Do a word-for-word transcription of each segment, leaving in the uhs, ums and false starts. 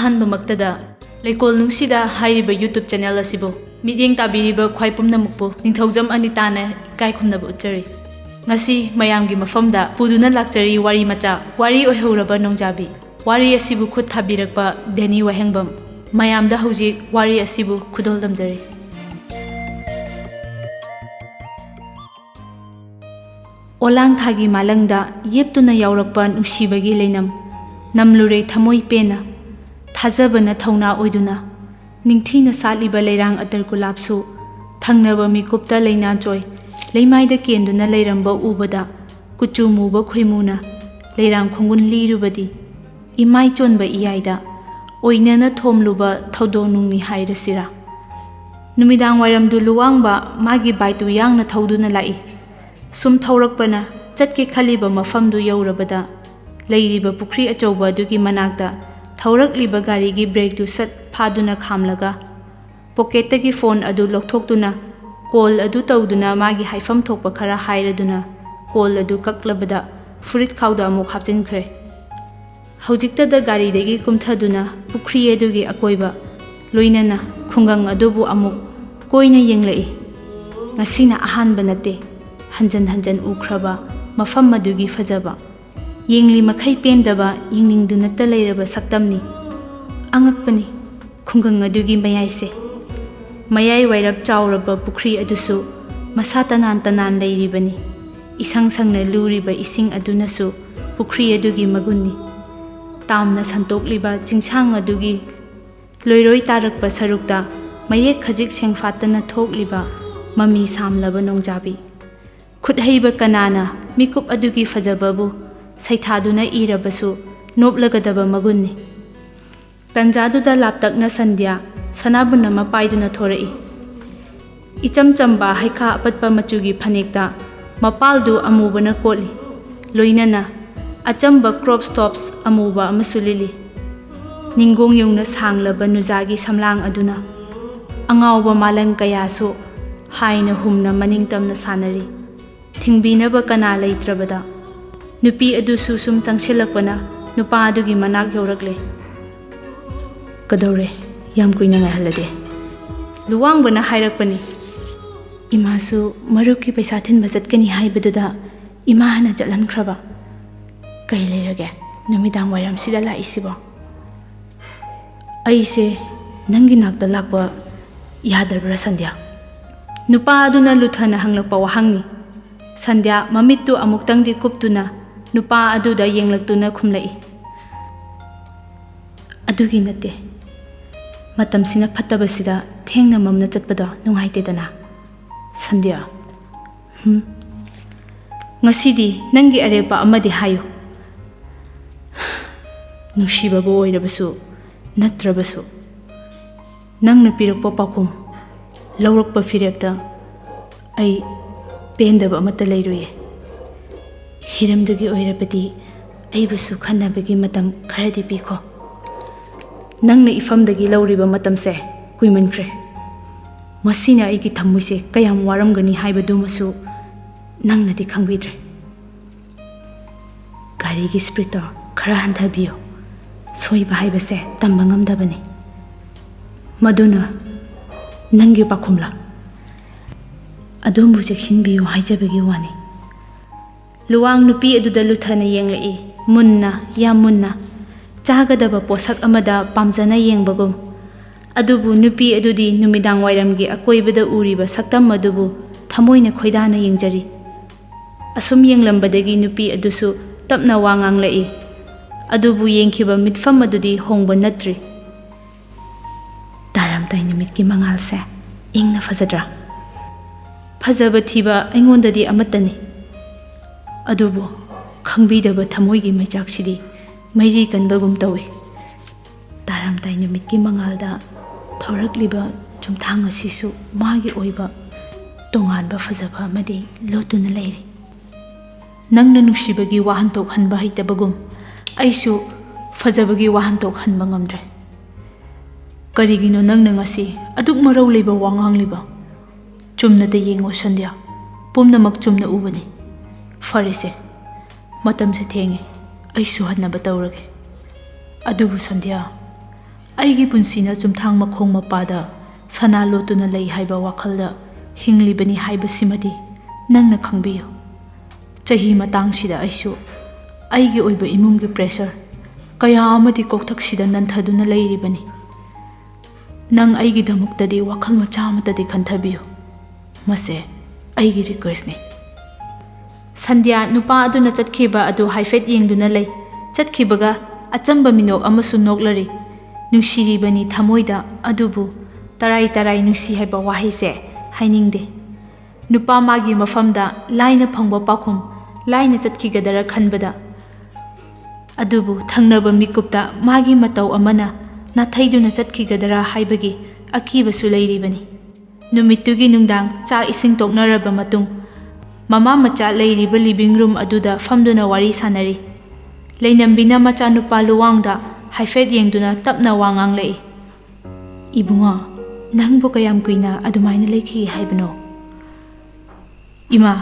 ꯑꯍꯥꯟꯕꯃꯛꯇꯗ ꯂꯩꯀꯣꯜ ꯅꯨꯡꯁꯤꯗ ꯍꯥꯏꯔꯤꯕ YouTube channel ꯑꯁꯤꯕꯨ ꯃꯤꯠꯌꯦꯡ ꯇꯥꯕꯤꯔꯤꯕ ꯈ꯭ꯋꯥꯏ ꯄꯨꯝꯅꯃꯛꯄꯨ ꯅꯤꯡꯊꯧꯖꯝ ꯑꯅꯤꯇꯥꯅ ꯏꯀꯥꯏ ꯈꯨꯝꯅꯕ ꯎꯠꯆꯔꯤ꯫ ꯉꯁꯤ ꯃꯌꯥꯝꯒꯤ ꯃꯐꯝꯗ ꯄꯨꯗꯨꯅ ꯂꯥꯛꯆꯔꯤ ꯋꯥꯔꯤ ꯃꯆꯥ, ꯋꯥꯔꯤ ꯑꯣꯏꯍꯧꯔꯕ ꯅꯣꯡꯖꯥꯕꯤ꯫ ꯋꯥꯔꯤ ꯑꯁꯤꯕꯨ ꯈꯨꯠ ꯊꯥꯕꯤꯔꯛꯄ ꯗꯦꯅꯤ ꯋꯥꯍꯦꯡꯕꯝ꯫ ꯃꯌꯥꯝꯗ ꯍꯧꯖꯤꯛ ꯋꯥꯔꯤ ꯑꯁꯤꯕꯨ ꯈꯨꯗꯣꯜ ꯇꯝꯖꯔꯤ꯫ ꯑꯣꯂꯥꯡ ꯊꯥꯒꯤ ꯃꯥꯂꯪꯗ ꯌꯦꯞꯇꯨꯅ ꯌꯥꯎꯔꯛꯄ ꯅꯨꯡꯁꯤꯕꯒꯤ ꯂꯩꯅꯝ ꯅꯝꯂꯨꯔꯦ ꯊꯃꯣꯏ ꯄꯦꯟꯅ꯫ ꯊꯥꯖꯕꯅ ꯊꯧꯅꯥ ꯑꯣꯏꯗꯨꯅ ꯅꯤꯡꯊꯤꯅ ꯁꯥꯠꯂꯤꯕ ꯂꯩꯔꯥꯡ ꯑꯇꯔ ꯒꯨꯂꯥꯞꯁꯨ ꯊꯪꯅꯕ ꯃꯤꯀꯨꯞꯇ ꯂꯩꯅꯥ ꯆꯣꯏ ꯂꯩꯃꯥꯏꯗ ꯀꯦꯟꯗꯨꯅ ꯂꯩꯔꯝꯕ ꯎꯕꯗ ꯀꯨꯆꯨ ꯃꯨꯕ ꯈꯣꯏꯃꯨꯅ ꯂꯩꯔꯥꯡ ꯈꯣꯡꯒꯨꯟ ꯂꯤꯔꯨꯕꯗꯤ ꯏꯃꯥꯏ ꯆꯣꯟꯕ ꯏꯌꯥꯏꯗ ꯑꯣꯏꯅꯅ ꯊꯣꯝꯂꯨꯕ ꯊꯧꯗꯣꯛ ꯅꯨꯡꯅꯤ ꯍꯥꯏꯔꯁꯤꯔꯥ? ꯅꯨꯃꯤꯗꯥꯡ ꯋꯥꯏꯔꯝꯗꯨ ꯂꯨꯋꯥꯡꯕ ꯃꯥꯒꯤ ꯕꯥꯏꯛꯇꯨ ꯌꯥꯡꯅ ꯊꯧꯗꯨꯅ ꯂꯥꯛꯏ꯫ ꯁꯨꯝ ꯊꯧꯔꯛꯄꯅ ꯆꯠꯀꯦ ꯈꯜꯂꯤꯕ ꯃꯐꯝꯗꯨ ꯌꯧꯔꯕꯗ ꯂꯩꯔꯤꯕ ꯄꯨꯈ꯭ꯔꯤ ꯑꯆꯧꯕ ꯑꯗꯨꯒꯤ ꯃꯅꯥꯛꯇ ꯊꯧꯔꯛꯂꯤꯕ ꯒꯥꯔꯤꯒꯤ ꯕ꯭ꯔꯦꯛꯇꯨ ꯁꯠ ꯐꯥꯗꯨꯅ ꯈꯥꯝꯂꯒ ꯄꯣꯀꯦꯠꯇꯒꯤ ꯐꯣꯟ ꯑꯗꯨ ꯂꯧꯊꯣꯛꯇꯨꯅ ꯀꯣꯜ ꯑꯗꯨ ꯇꯧꯗꯨꯅ ꯃꯥꯒꯤ ꯍꯥꯏꯐꯝ ꯊꯣꯛꯄ ꯈꯔ ꯍꯥꯏꯔꯗꯨꯅ ꯀꯣꯜ ꯑꯗꯨ ꯀꯛꯂꯕꯗ ꯐꯨꯔꯤꯠ ꯈꯥꯎꯗ ꯑꯃꯨꯛ ꯍꯥꯞꯆꯤꯟꯈ꯭ꯔꯦ꯫ ꯍꯧꯖꯤꯛꯇꯗ ꯒꯥꯔꯤꯗꯒꯤ ꯀꯨꯝꯊꯗꯨꯅ ꯄꯨꯈ꯭ꯔꯤ ꯑꯗꯨꯒꯤ ꯑꯀꯣꯏꯕ ꯂꯣꯏꯅꯅ ꯈꯨꯡꯒꯪ ꯑꯗꯨꯕꯨ ꯑꯃꯨꯛ ꯀꯣꯏꯅ ꯌꯦꯡꯂꯛꯏ꯫ ꯉꯁꯤꯅ ꯑꯍꯥꯟꯕ ꯅꯠꯇꯦ ꯍꯟꯖꯟ ꯍꯟꯖꯟ ꯎꯈ꯭ꯔꯕ ꯃꯐꯝ ꯑꯗꯨꯒꯤ ꯐꯖꯕ꯫ ꯌꯦꯡꯂꯤ ꯃꯈꯩ ꯄꯦꯟꯗꯕ ꯌꯦꯡꯅꯤꯡꯗꯨꯅꯇ ꯂꯩꯔꯕ ꯁꯛꯇꯝꯅꯤ꯫ ꯑꯉꯛꯄꯅꯤ ꯈꯨꯡꯒꯪ ꯑꯗꯨꯒꯤ ꯃꯌꯥꯏꯁꯦ꯫ ꯃꯌꯥꯏ ꯋꯥꯏꯔꯞ ꯆꯥꯎꯔꯕ ꯄꯨꯈ꯭ꯔꯤ ꯑꯗꯨꯁꯨ ꯃꯁꯥ ꯇꯅꯥꯟ ꯇꯅꯥꯟ ꯂꯩꯔꯤꯕꯅꯤ꯫ ꯏꯁꯪ ꯁꯪꯅ ꯂꯨꯔꯤꯕ ꯏꯁꯤꯡ ꯑꯗꯨꯅꯁꯨ ꯄꯨꯈ꯭ꯔꯤ ꯑꯗꯨꯒꯤ ꯃꯒꯨꯟꯅꯤ꯫ ꯇꯥꯝꯅ ꯁꯟꯇꯣꯛꯂꯤꯕ ꯆꯤꯡꯁꯥꯡ ꯑꯗꯨꯒꯤ ꯂꯣꯏꯔꯣꯏ ꯇꯥꯔꯛꯄ ꯁꯔꯨꯛꯇ ꯃꯌꯦꯛ ꯈꯖꯤꯛ ꯁꯦꯡꯐꯥꯠꯇꯅ ꯊꯣꯛꯂꯤꯕ ꯃꯃꯤ ꯁꯥꯝꯂꯕ ꯅꯣꯡꯖꯥꯕꯤ꯫ ꯈꯨꯠꯍꯩꯕ ꯀꯅꯥꯅ ꯃꯤꯀꯨꯞ ꯑꯗꯨꯒꯤ ꯐꯖꯕꯕꯨ ꯁꯩꯊꯥꯗꯨꯅ ꯏꯔꯕꯁꯨ ꯅꯣꯞꯂꯒꯗꯕ ꯃꯒꯨꯟꯅꯤ꯫ ꯇꯟꯖꯥꯗꯨꯗ ꯂꯥꯞꯇꯛꯅ ꯁꯟꯙ꯭ꯌꯥ ꯁꯅꯥꯕꯨꯟ ꯑꯃ ꯄꯥꯏꯗꯨꯅ ꯊꯣꯔꯛꯏ꯫ ꯏꯆꯝ ꯆꯝꯕ ꯍꯩꯈꯥ ꯑꯄꯠꯄ ꯃꯆꯨꯒꯤ ꯐꯅꯦꯛꯇ ꯃꯄꯥꯜꯗꯨ ꯑꯃꯨꯕꯅ ꯀꯣꯠꯂꯤ꯫ ꯂꯣꯏꯅꯅ ꯑꯆꯝꯕ crop tops ꯑꯃꯨꯕ ꯑꯃꯁꯨ ꯂꯤꯠꯂꯤ꯫ ꯅꯤꯡꯒꯣꯡ ꯌꯧꯅ ꯁꯥꯡꯂꯕ ꯅꯨꯖꯥꯒꯤ ꯁꯝꯂꯥꯡ ꯑꯗꯨꯅ ꯑꯉꯥꯎꯕ ꯃꯥꯂꯪ ꯀꯌꯥꯁꯨ ꯍꯥꯏꯅ ꯍꯨꯝꯅ ꯃꯅꯤꯡ ꯇꯝꯅ ꯁꯥꯟꯅꯔꯤ꯫ ꯊꯤꯡꯕꯤꯅꯕ ꯀꯅꯥ ꯂꯩꯇ꯭ꯔꯕꯗ ꯅꯨꯄꯤ ꯑꯗꯨꯁꯨ ꯁꯨꯝ ꯆꯪꯁꯤꯜꯂꯛꯄꯅ ꯅꯨꯄꯥ ꯑꯗꯨꯒꯤ ꯃꯅꯥꯛ ꯌꯧꯔꯛꯂꯦ꯫ ꯀꯗꯧꯔꯦ? ꯌꯥꯝ ꯀꯨꯏꯅ ꯉꯥꯏꯍꯜꯂꯗꯤ? ꯂꯨꯋꯥꯡꯕꯅ ꯍꯥꯏꯔꯛꯄꯅꯤ꯫ ꯏꯃꯥꯁꯨ ꯃꯔꯨꯞꯀꯤ ꯄꯩꯁꯥ ꯊꯤꯟꯕ ꯆꯠꯀꯅꯤ ꯍꯥꯏꯕꯗꯨꯗ ꯏꯃꯥ ꯍꯥꯟꯅ ꯆꯠꯍꯟꯈ꯭ꯔꯕ꯫ ꯀꯩ ꯂꯩꯔꯒꯦ ꯅꯨꯃꯤꯗꯥꯡ ꯋꯥꯏꯔꯝꯁꯤꯗ ꯂꯥꯛꯏꯁꯤꯕꯣ? ꯑꯩꯁꯦ ꯅꯪꯒꯤ ꯅꯥꯛꯇ ꯂꯥꯛꯄ ꯌꯥꯗꯕ꯭ꯔꯥ ꯁꯟꯙ꯭ꯌꯥ? ꯅꯨꯄꯥ ꯑꯗꯨꯅ ꯂꯨꯊꯅ ꯍꯪꯂꯛꯄ ꯋꯥꯍꯪꯅꯤ꯫ ꯁꯟꯙ꯭ꯌꯥ ꯃꯃꯤꯠꯇꯨ ꯑꯃꯨꯛꯇꯪꯗꯤ ꯀꯨꯞꯇꯨꯅ ꯅꯨꯄꯥ ꯑꯗꯨꯗ ꯌꯦꯡꯂꯛꯇꯨꯅ ꯈꯨꯝꯂꯛꯏ꯫ ꯑꯗꯨꯒꯤ ꯅꯠꯇꯦ꯫ ꯃꯇꯝꯁꯤꯅ ꯐꯠꯇꯕꯁꯤꯗ ꯊꯦꯡꯅ ꯃꯝꯅ ꯆꯠꯄꯗꯣ ꯅꯨꯡꯉꯥꯏꯇꯦꯗꯅ꯫ ꯁꯟꯙ꯭ꯌꯥ, ꯍꯝ? ꯉꯁꯤꯗꯤ ꯅꯪꯒꯤ ꯑꯔꯦꯞꯄ ꯑꯃꯗꯤ ꯍꯥꯏꯌꯨ꯫ ꯅꯨꯡꯁꯤꯕꯕꯨ ꯑꯣꯏꯔꯕꯁꯨ ꯅꯠꯇ꯭ꯔꯕꯁꯨ, ꯅꯪꯅ ꯄꯤꯔꯛꯄ ꯄꯥꯎꯈꯨꯝ, ꯂꯧꯔꯛꯄ ꯐꯤꯔꯦꯞꯇ ꯑꯩ ꯄꯦꯟꯗꯕ ꯑꯃꯠꯇ ꯂꯩꯔꯣꯏꯌꯦ꯫ ꯍꯤꯔꯝꯗꯨꯒꯤ ꯑꯣꯏꯔꯕꯗꯤ ꯑꯩꯕꯨꯁꯨ ꯈꯟꯅꯕꯒꯤ ꯃꯇꯝ ꯈꯔꯗꯤ ꯄꯤꯈꯣ꯫ ꯅꯪꯅ ꯏꯐꯝꯗꯒꯤ ꯂꯧꯔꯤꯕ ꯃꯇꯝꯁꯦ ꯀꯨꯏꯃꯟꯈ꯭ꯔꯦ꯫ ꯃꯁꯤꯅ ꯑꯩꯒꯤ ꯊꯃꯣꯏꯁꯦ ꯀꯌꯥꯝ ꯋꯥꯔꯝꯒꯅꯤ ꯍꯥꯏꯕꯗꯨꯃꯁꯨ ꯅꯪꯅꯗꯤ ꯈꯪꯕꯤꯗ꯭ꯔꯦ꯫ ꯒꯥꯔꯤꯒꯤ ꯁ꯭ꯄꯤꯗꯇꯣ ꯈꯔ ꯍꯟꯊꯕꯤꯌꯨ꯫ ꯁꯣꯏꯕ ꯍꯥꯏꯕꯁꯦ ꯇꯝꯕ ꯉꯝꯗꯕꯅꯤ꯫ ꯃꯗꯨꯅ ꯅꯪꯒꯤ ꯄꯥꯎꯈꯨꯝꯂꯥ? ꯑꯗꯣꯝꯕꯨ ꯆꯦꯛꯁꯤꯟꯕꯤꯌꯨ ꯍꯥꯏꯖꯕꯒꯤ ꯋꯥꯅꯤ꯫ ꯂꯨꯋꯥꯡ ꯅꯨꯄꯤ ꯑꯗꯨꯗ ꯂꯨꯊꯅ ꯌꯦꯡꯂꯛꯏ, ꯃꯨꯟꯅ, ꯌꯥꯝ ꯃꯨꯟꯅ꯫ ꯆꯥꯒꯗꯕ ꯄꯣꯠꯁꯛ ꯑꯃꯗ ꯄꯥꯝꯖꯅ ꯌꯦꯡꯕꯒꯨꯝ꯫ ꯑꯗꯨꯕꯨ ꯅꯨꯄꯤ ꯑꯗꯨꯗꯤ ꯅꯨꯃꯤꯗꯥꯡ ꯋꯥꯏꯔꯝꯒꯤ ꯑꯀꯣꯏꯕꯗ ꯎꯔꯤꯕ ꯁꯛꯇꯝ ꯑꯗꯨꯕꯨ ꯊꯃꯣꯏꯅ ꯈꯣꯏꯗꯥꯅ ꯌꯦꯡꯖꯔꯤ꯫ ꯑꯁꯨꯝ ꯌꯦꯡꯂꯝꯕꯗꯒꯤ ꯅꯨꯄꯤ ꯑꯗꯨꯁꯨ ꯇꯞꯅ ꯋꯥ ꯉꯥꯡꯂꯛꯏ꯫ ꯑꯗꯨꯕꯨ ꯌꯦꯡꯈꯤꯕ ꯃꯤꯠꯐꯝ ꯑꯗꯨꯗꯤ ꯍꯣꯡꯕ ꯅꯠꯇ꯭ꯔꯤ꯫ ꯇꯥꯔꯝꯗꯥꯏ ꯅꯨꯃꯤꯠꯀꯤ ꯃꯉꯥꯜꯁꯦ ꯏꯪꯅ ꯐꯖꯗ꯭ꯔꯥ? ꯐꯖꯕ ꯊꯤꯕ ꯑꯩꯉꯣꯟꯗꯗꯤ ꯑꯃꯠꯇꯅꯤ꯫ ꯑꯗꯨꯕꯨ ꯈꯪꯕꯤꯗꯕ ꯊꯃꯣꯏꯒꯤ ꯃꯩꯆꯥꯛꯁꯤꯗꯤ ꯃꯩꯔꯤ ꯀꯟꯕꯒꯨꯝ ꯇꯧꯏ꯫ ꯇꯥꯔꯝꯗꯥꯏ ꯅꯨꯃꯤꯠꯀꯤ ꯃꯉꯥꯜꯗ ꯊꯣꯔꯛꯂꯤꯕ ꯆꯨꯝꯊꯥꯡ ꯑꯁꯤꯁꯨ ꯃꯥꯒꯤ ꯑꯣꯏꯕ ꯇꯣꯉꯥꯟꯕ ꯐꯖꯕ ꯑꯃꯗꯤ ꯂꯣꯠꯇꯨꯅ ꯂꯩꯔꯤ꯫ ꯅꯪꯅ ꯅꯨꯡꯁꯤꯕꯒꯤ ꯋꯥꯍꯟꯊꯣꯛ ꯍꯟꯕ ꯍꯩꯇꯕꯒꯨꯝ, ꯑꯩꯁꯨ ꯐꯖꯕꯒꯤ ꯋꯥꯍꯟꯊꯣꯛ ꯍꯟꯕ ꯉꯝꯗ꯭ꯔꯦ꯫ ꯀꯔꯤꯒꯤꯅꯣ ꯅꯪꯅ ꯉꯁꯤ ꯑꯗꯨꯛ ꯃꯔꯧ ꯂꯩꯕ ꯋꯥ ꯉꯥꯡꯂꯤꯕ? ꯆꯨꯝꯅꯇ ꯌꯦꯡꯉꯣ ꯁꯟꯙ꯭ꯌꯥ, ꯄꯨꯝꯅꯃꯛ ꯆꯨꯝꯅ ꯎꯕꯅꯤ꯫ ꯐꯔꯦꯁꯦ, ꯃꯇꯝꯁꯦ ꯊꯦꯡꯉꯦ, ꯑꯩꯁꯨ ꯍꯟꯅꯕ ꯇꯧꯔꯒꯦ꯫ ꯑꯗꯨꯕꯨ ꯁꯟꯙ꯭ꯌꯥ, ꯑꯩꯒꯤ ꯄꯨꯟꯁꯤꯅ ꯆꯨꯝꯊꯥꯡ ꯃꯈꯣꯡ ꯃꯄꯥꯗ ꯁꯅꯥ ꯂꯣꯠꯇꯨꯅ ꯂꯩ ꯍꯥꯏꯕ ꯋꯥꯈꯜꯗ ꯍꯤꯡꯂꯤꯕꯅꯤ ꯍꯥꯏꯕꯁꯤꯃꯗꯤ ꯅꯪꯅ ꯈꯪꯕꯤꯌꯨ꯫ ꯆꯍꯤ ꯃꯇꯥꯡꯁꯤꯗ ꯑꯩꯁꯨ ꯑꯩꯒꯤ ꯑꯣꯏꯕ ꯏꯃꯨꯡꯒꯤ pressure ꯀꯌꯥ ꯑꯃꯗꯤ ꯀꯣꯛꯊꯛꯁꯤꯗ ꯅꯟꯊꯗꯨꯅ ꯂꯩꯔꯤꯕꯅꯤ꯫ ꯅꯪ ꯑꯩꯒꯤꯗꯃꯛꯇꯗꯤ ꯋꯥꯈꯜ ꯃꯆꯥ ꯑꯃꯠꯇꯗꯤ ꯈꯟꯊꯕꯤꯌꯨ꯫ ꯃꯁꯦ ꯑꯩꯒꯤ requestꯅꯤ꯫ ꯁꯟꯙ꯭ꯌꯥ ꯅꯨꯄꯥ ꯑꯗꯨꯅ ꯆꯠꯈꯤꯕ ꯑꯗꯨ ꯍꯥꯏꯐꯦꯠ ꯌꯦꯡꯗꯨꯅ ꯂꯩ꯫ ꯆꯠꯈꯤꯕꯒ ꯑꯆꯝꯕ ꯃꯤꯅꯣꯛ ꯑꯃꯁꯨ ꯅꯣꯛꯂꯔꯤ꯫ ꯅꯨꯡꯁꯤꯔꯤꯕꯅꯤ ꯊꯃꯣꯏꯗ, ꯑꯗꯨꯕꯨ ꯇꯔꯥꯏ ꯇꯔꯥꯏ ꯅꯨꯡꯁꯤ ꯍꯥꯏꯕ ꯋꯥꯍꯩꯁꯦ ꯍꯥꯏꯅꯤꯡꯗꯦ꯫ ꯅꯨꯄꯥ ꯃꯥꯒꯤ ꯃꯐꯝꯗ ꯂꯥꯏꯅ ꯐꯪꯕ ꯄꯥꯎꯈꯨꯝ ꯂꯥꯏꯅ ꯆꯠꯈꯤꯒꯗꯔ ꯈꯟꯕꯗ, ꯑꯗꯨꯕꯨ ꯊꯪꯅꯕ ꯃꯤꯀꯨꯞꯇ ꯃꯥꯒꯤ ꯃꯇꯧ ꯑꯃꯅ ꯅꯥꯊꯩꯗꯨꯅ ꯆꯠꯈꯤꯒꯗꯔꯥ ꯍꯥꯏꯕꯒꯤ ꯑꯀꯤꯕꯁꯨ ꯂꯩꯔꯤꯕꯅꯤ꯫ ꯅꯨꯃꯤꯠꯇꯨꯒꯤ ꯅꯨꯡꯗꯥꯡ ꯆꯥꯛ ꯏꯁꯤꯡ ꯇꯣꯛꯅꯔꯕ ꯃꯇꯨꯡ, ꯃꯃꯥ ꯃꯆꯥ ꯂꯩꯔꯤꯕ living room ꯑꯗꯨꯗ ꯐꯝꯗꯨꯅ ꯋꯥꯔꯤ ꯁꯥꯅꯔꯤ꯫ ꯂꯩꯅꯝꯕꯤꯅ ꯃꯆꯥꯅꯨꯄꯥ ꯂꯨꯋꯥꯡꯗ ꯍꯥꯏꯐꯦꯠ ꯌꯦꯡꯗꯨꯅ ꯇꯞꯅ ꯋꯥ ꯉꯥꯡꯂꯛꯏ꯫ "ꯏꯕꯨꯡꯉꯣ, ꯅꯪꯕꯨ ꯀꯌꯥꯝ ꯀꯨꯏꯅ ꯑꯗꯨꯃꯥꯏꯅ ꯂꯩꯈꯤꯒꯦ ꯍꯥꯏꯕꯅꯣ?" "ꯏꯃꯥ,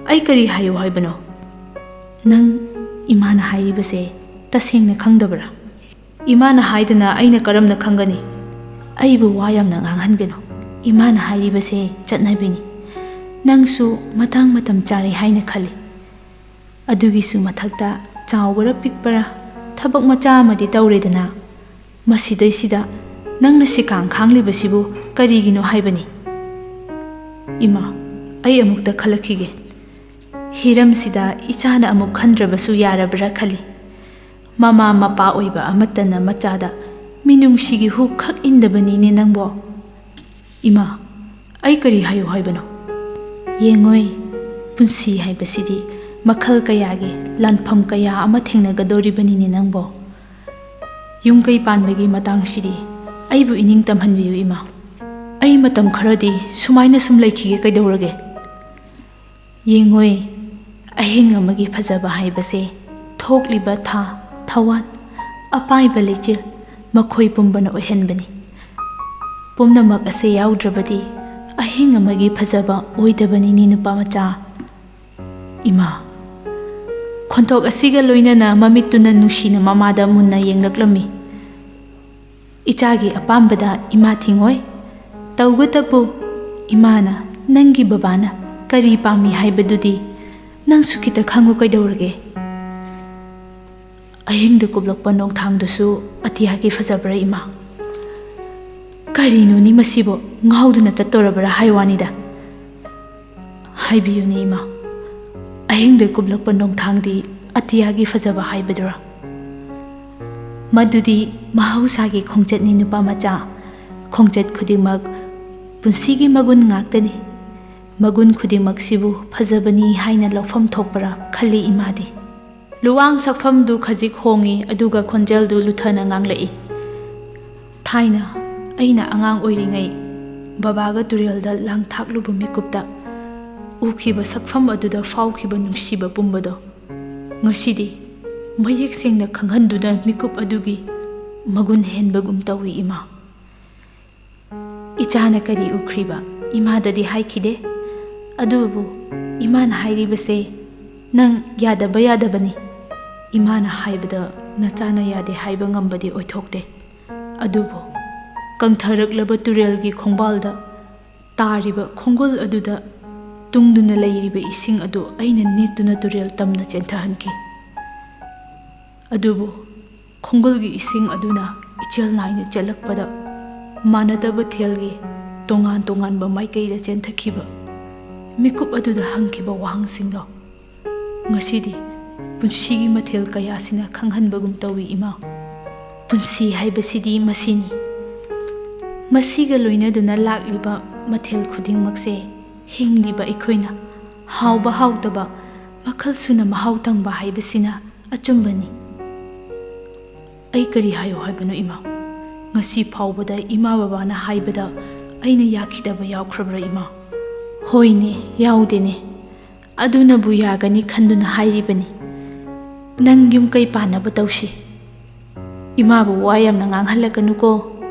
ꯑꯩ ꯀꯔꯤ ꯍꯥꯏꯌꯨ ꯍꯥꯏꯕꯅꯣ? ꯅꯪ ꯏꯃꯥꯅ ꯍꯥꯏꯔꯤꯕꯁꯦ ꯇꯁꯦꯡꯅ ꯈꯪꯗꯕ꯭ꯔꯥ?" "ꯏꯃꯥꯅ ꯍꯥꯏꯗꯅ ꯑꯩꯅ ꯀꯔꯝꯅ ꯈꯪꯒꯅꯤ?" "ꯑꯩꯕꯨ ꯋꯥ ꯌꯥꯝꯅ ꯉꯥꯡꯍꯟꯒꯅꯨ꯫ ꯏꯃꯥꯅ ꯍꯥꯏꯔꯤꯕꯁꯦ ꯆꯠꯅꯕꯤꯅꯤ꯫ ꯅꯪꯁꯨ ꯃꯇꯥꯡ ꯃꯇꯝ ꯆꯥꯔꯦ ꯍꯥꯏꯅ ꯈꯜꯂꯤ꯫ ꯑꯗꯨꯒꯤꯁꯨ ꯃꯊꯛꯇ ꯆꯥꯎꯕꯔ ꯄꯤꯛꯄꯔ ꯊꯕꯛ ꯃꯆꯥ ꯑꯃꯗꯤ ꯇꯧꯔꯦꯗꯅ꯫ ꯃꯁꯤꯗꯩꯁꯤꯗ ꯅꯪꯅ ꯁꯤꯀꯥꯡ ꯈꯥꯡꯂꯤꯕꯁꯤꯕꯨ ꯀꯔꯤꯒꯤꯅꯣ ꯍꯥꯏꯕꯅꯤ?" "ꯏꯃꯥ, ꯑꯩ ꯑꯃꯨꯛꯇ ꯈꯜꯂꯛꯈꯤꯒꯦ꯫ ꯍꯤꯔꯝꯁꯤꯗ ꯏꯆꯥꯅ ꯑꯃꯨꯛ ꯈꯟꯗ꯭ꯔꯕꯁꯨ ꯌꯥꯔꯕ꯭ꯔꯥ ꯈꯜꯂꯤ꯫ ꯃꯃꯥ ꯃꯄꯥ ꯑꯣꯏꯕ ꯑꯃꯠꯇꯅ ꯃꯆꯥꯗ ꯃꯤꯅꯨꯡꯁꯤꯒꯤ ꯍꯨ ꯈꯛ ꯏꯟꯗꯕꯅꯤꯅꯦ ꯅꯪꯕꯣ?" "ꯏꯃꯥ, ꯑꯩ ꯀꯔꯤ ꯍꯥꯏꯌꯨ ꯍꯥꯏꯕꯅꯣ?" "ꯌꯦꯡꯉꯣꯏ, ꯄꯨꯟꯁꯤ ꯍꯥꯏꯕꯁꯤꯗꯤ ꯃꯈꯜ ꯀꯌꯥꯒꯤ ꯂꯥꯟꯐꯝ ꯀꯌꯥ ꯑꯃ ꯊꯦꯡꯅꯒꯗꯧꯔꯤꯕꯅꯤꯅꯦ ꯅꯪꯕꯣ꯫ ꯌꯨꯝ ꯀꯩ ꯄꯥꯟꯕꯒꯤ ꯃꯇꯥꯡꯁꯤꯗꯤ ꯑꯩꯕꯨ ꯏꯅꯤꯡ ꯇꯝꯍꯟꯕꯤꯌꯨ ꯏꯃꯥ꯫ ꯑꯩ ꯃꯇꯝ ꯈꯔꯗꯤ ꯁꯨꯃꯥꯏꯅ ꯁꯨꯝ ꯂꯩꯈꯤꯒꯦ ꯀꯩꯗꯧꯔꯒꯦ?" "ꯌꯦꯡꯉꯣꯏ, ꯑꯍꯤꯡ ꯑꯃꯒꯤ ꯐꯖꯕ ꯍꯥꯏꯕꯁꯦ ꯊꯣꯛꯂꯤꯕ ꯊꯥ, ꯊꯋꯥꯟ, ꯑꯄꯥꯏꯕ ꯂꯩꯆꯤꯜ, ꯃꯈꯣꯏ ꯄꯨꯝꯕꯅ ꯑꯣꯏꯍꯟꯕꯅꯤ꯫ ꯄꯨꯝꯅꯃꯛ ꯑꯁꯦ ꯌꯥꯎꯗ꯭ꯔꯕꯗꯤ ꯑꯍꯤꯡ ꯑꯃꯒꯤ ꯐꯖꯕ ꯑꯣꯏꯗꯕꯅꯤꯅꯦ ꯅꯨꯄꯥ ꯃꯆꯥ꯫" "ꯏꯃꯥ!" ꯈꯣꯟꯊꯣꯛ ꯑꯁꯤꯒ ꯂꯣꯏꯅꯅ ꯃꯃꯤꯠꯇꯨꯅ ꯅꯨꯡꯁꯤꯅ ꯃꯃꯥꯗ ꯃꯨꯟꯅ ꯌꯦꯡꯂꯛꯂꯝꯃꯤ꯫ "ꯏꯆꯥꯒꯤ ꯑꯄꯥꯝꯕꯗ ꯏꯃꯥ ꯊꯤꯡꯉꯣꯏ꯫ ꯇꯧꯒꯇꯕꯨ ꯏꯃꯥꯅ, ꯅꯪꯒꯤ ꯕꯕꯥꯅ ꯀꯔꯤ ꯄꯥꯝꯃꯤ ꯍꯥꯏꯕꯗꯨꯗꯤ ꯅꯪꯁꯨ ꯈꯤꯇ ꯈꯪꯉꯨ ꯀꯩꯗꯧꯔꯒꯦ?" ꯑꯍꯤꯡꯗ ꯀꯨꯞꯂꯛꯄ ꯅꯣꯡꯊꯥꯡꯗꯨꯁꯨ ꯑꯇꯤꯌꯥꯒꯤ ꯐꯖꯕ꯭ꯔꯥ ꯏꯃꯥ? ꯀꯔꯤꯅꯣꯅꯤ ꯃꯁꯤꯕꯨ, ꯉꯥꯎꯗꯨꯅ ꯆꯠꯇꯣꯔꯕ꯭ꯔꯥ ꯍꯥꯏ ꯋꯥꯅꯤꯗ꯫ ꯍꯥꯏꯕꯤꯌꯨꯅꯦ ꯏꯃꯥ, ꯑꯍꯤꯡꯗ ꯀꯨꯞꯂꯛꯄ ꯅꯣꯡꯊꯥꯡꯗꯤ ꯑꯇꯤꯌꯥꯒꯤ ꯐꯖꯕ ꯍꯥꯏꯕꯗꯨꯔꯥ? ꯃꯗꯨꯗꯤ ꯃꯍꯧꯁꯥꯒꯤ ꯈꯣꯡꯆꯠꯅꯤ ꯅꯨꯄꯥ ꯃꯆꯥ꯫ ꯈꯣꯡꯆꯠ ꯈꯨꯗꯤꯡꯃꯛ ꯄꯨꯟꯁꯤꯒꯤ ꯃꯒꯨꯟ ꯉꯥꯛꯇꯅꯤ꯫ ꯃꯒꯨꯟ ꯈꯨꯗꯤꯡꯃꯛꯁꯤꯕꯨ ꯐꯖꯕꯅꯤ ꯍꯥꯏꯅ ꯂꯧꯐꯝ ꯊꯣꯛꯄ꯭ꯔꯥ ꯈꯜꯂꯤ ꯏꯃꯥꯗꯤ꯫ ꯂꯨꯋꯥꯡ ꯁꯛꯐꯝꯗꯨ ꯈꯖꯤꯛ ꯍꯣꯡꯉꯤ, ꯑꯗꯨꯒ ꯈꯣꯟꯖꯦꯜꯗꯨ ꯂꯨꯊꯅ ꯉꯥꯡꯂꯛꯏ꯫ "ꯊꯥꯏꯅ ꯑꯩꯅ ꯑꯉꯥꯡ ꯑꯣꯏꯔꯤꯉꯩ ꯕꯕꯥꯒ ꯇꯨꯔꯦꯜꯗ ꯂꯥꯡꯊꯥꯛꯂꯨꯕ ꯃꯤꯀꯨꯞꯇ ꯎꯈꯤꯕ ꯁꯛꯐꯝ ꯑꯗꯨꯗ ꯐꯥꯎꯈꯤꯕ ꯅꯨꯡꯁꯤꯕ ꯄꯨꯝꯕꯗꯣ ꯉꯁꯤꯗꯤ ꯃꯌꯦꯛ ꯁꯦꯡꯅ ꯈꯪꯍꯟꯗꯨꯅ ꯃꯤꯀꯨꯞ ꯑꯗꯨꯒꯤ ꯃꯒꯨꯟ ꯍꯦꯟꯕꯒꯨꯝ ꯇꯧꯏ ꯏꯃꯥ꯫ ꯏꯆꯥꯅ ꯀꯔꯤ ꯎꯈ꯭ꯔꯤꯕ ꯏꯃꯥꯗꯗꯤ ꯍꯥꯏꯈꯤꯗꯦ꯫ ꯑꯗꯨꯕꯨ ꯏꯃꯥꯅ ꯍꯥꯏꯔꯤꯕꯁꯦ ꯅꯪ ꯌꯥꯗꯕ ꯌꯥꯗꯕꯅꯤ꯫ ꯏꯃꯥꯅ ꯍꯥꯏꯕꯗ ꯅꯆꯥꯅ ꯌꯥꯗꯦ ꯍꯥꯏꯕ ꯉꯝꯕꯗꯤ ꯑꯣꯏꯊꯣꯛꯇꯦ꯫ ꯑꯗꯨꯕꯨ ꯀꯪꯊꯔꯛꯂꯕ ꯇꯨꯔꯦꯜꯒꯤ ꯈꯣꯡꯕꯥꯜꯗ ꯇꯥꯔꯤꯕ ꯈꯣꯡꯒꯨꯜ ꯑꯗꯨꯗ ꯇꯨꯡꯗꯨꯅ ꯂꯩꯔꯤꯕ ꯏꯁꯤꯡ ꯑꯗꯨ ꯑꯩꯅ ꯅꯦꯠꯇꯨꯅ ꯇꯨꯔꯦꯜ ꯇꯝꯅ ꯆꯦꯟꯊꯍꯟꯈꯤ꯫ ꯑꯗꯨꯕꯨ ꯈꯣꯡꯒꯨꯜꯒꯤ ꯏꯁꯤꯡ ꯑꯗꯨꯅ ꯏꯆꯦꯜ ꯅꯥꯏꯅ ꯆꯦꯜꯂꯛꯄꯗ ꯃꯥꯟꯅꯗꯕ ꯊꯦꯜꯒꯤ ꯇꯣꯉꯥꯟ ꯇꯣꯉꯥꯟꯕ ꯃꯥꯏꯀꯩꯗ ꯆꯦꯟꯊꯈꯤꯕ ꯃꯤꯀꯨꯞ ꯑꯗꯨꯗ ꯍꯪꯈꯤꯕ ꯋꯥꯍꯪꯁꯤꯡꯗꯣ ꯉꯁꯤꯗꯤ ꯄꯨꯟꯁꯤꯒꯤ ꯃꯊꯦꯜ ꯀꯌꯥꯁꯤꯅ ꯈꯪꯍꯟꯕꯒꯨꯝ ꯇꯧꯏ ꯏꯃꯥ꯫ ꯄꯨꯟꯁꯤ ꯍꯥꯏꯕꯁꯤꯗꯤ ꯃꯁꯤꯅꯤ꯫ ꯃꯁꯤꯒ ꯂꯣꯏꯅꯗꯨꯅ ꯂꯥꯛꯂꯤꯕ ꯃꯊꯦꯜ ꯈꯨꯗꯤꯡꯃꯛꯁꯦ ꯍꯤꯡꯂꯤꯕ ꯑꯩꯈꯣꯏꯅ ꯍꯥꯎꯕ ꯍꯥꯎꯇꯕ ꯃꯈꯜ ꯁꯨꯅ ꯃꯍꯥꯎ ꯇꯪꯕ ꯍꯥꯏꯕꯁꯤꯅ ꯑꯆꯨꯝꯕꯅꯤ꯫ ꯑꯩ ꯀꯔꯤ ꯍꯥꯏꯌꯣ ꯍꯥꯏꯕꯅꯣ ꯏꯃꯥ? ꯉꯁꯤ ꯐꯥꯎꯕꯗ ꯏꯃꯥ ꯕꯕꯥꯅ ꯍꯥꯏꯕꯗ ꯑꯩꯅ ꯌꯥꯈꯤꯗꯕ ꯌꯥꯎꯈ꯭ꯔꯕ꯭ꯔꯥ ꯏꯃꯥ? ꯍꯣꯏꯅꯦ, ꯌꯥꯎꯗꯦꯅꯦ꯫ ꯑꯗꯨꯅꯕꯨ ꯌꯥꯒꯅꯤ ꯈꯟꯗꯨꯅ ꯍꯥꯏꯔꯤꯕꯅꯤ꯫ ꯅꯪ ꯌꯨꯝ ꯀꯩ ꯄꯥꯟꯅꯕ ꯇꯧꯁꯤ꯫ ꯏꯃꯥꯕꯨ ꯋꯥ ꯌꯥꯝꯅ ꯉꯥꯡꯍꯜꯂꯛꯀꯅꯨꯀꯣ꯫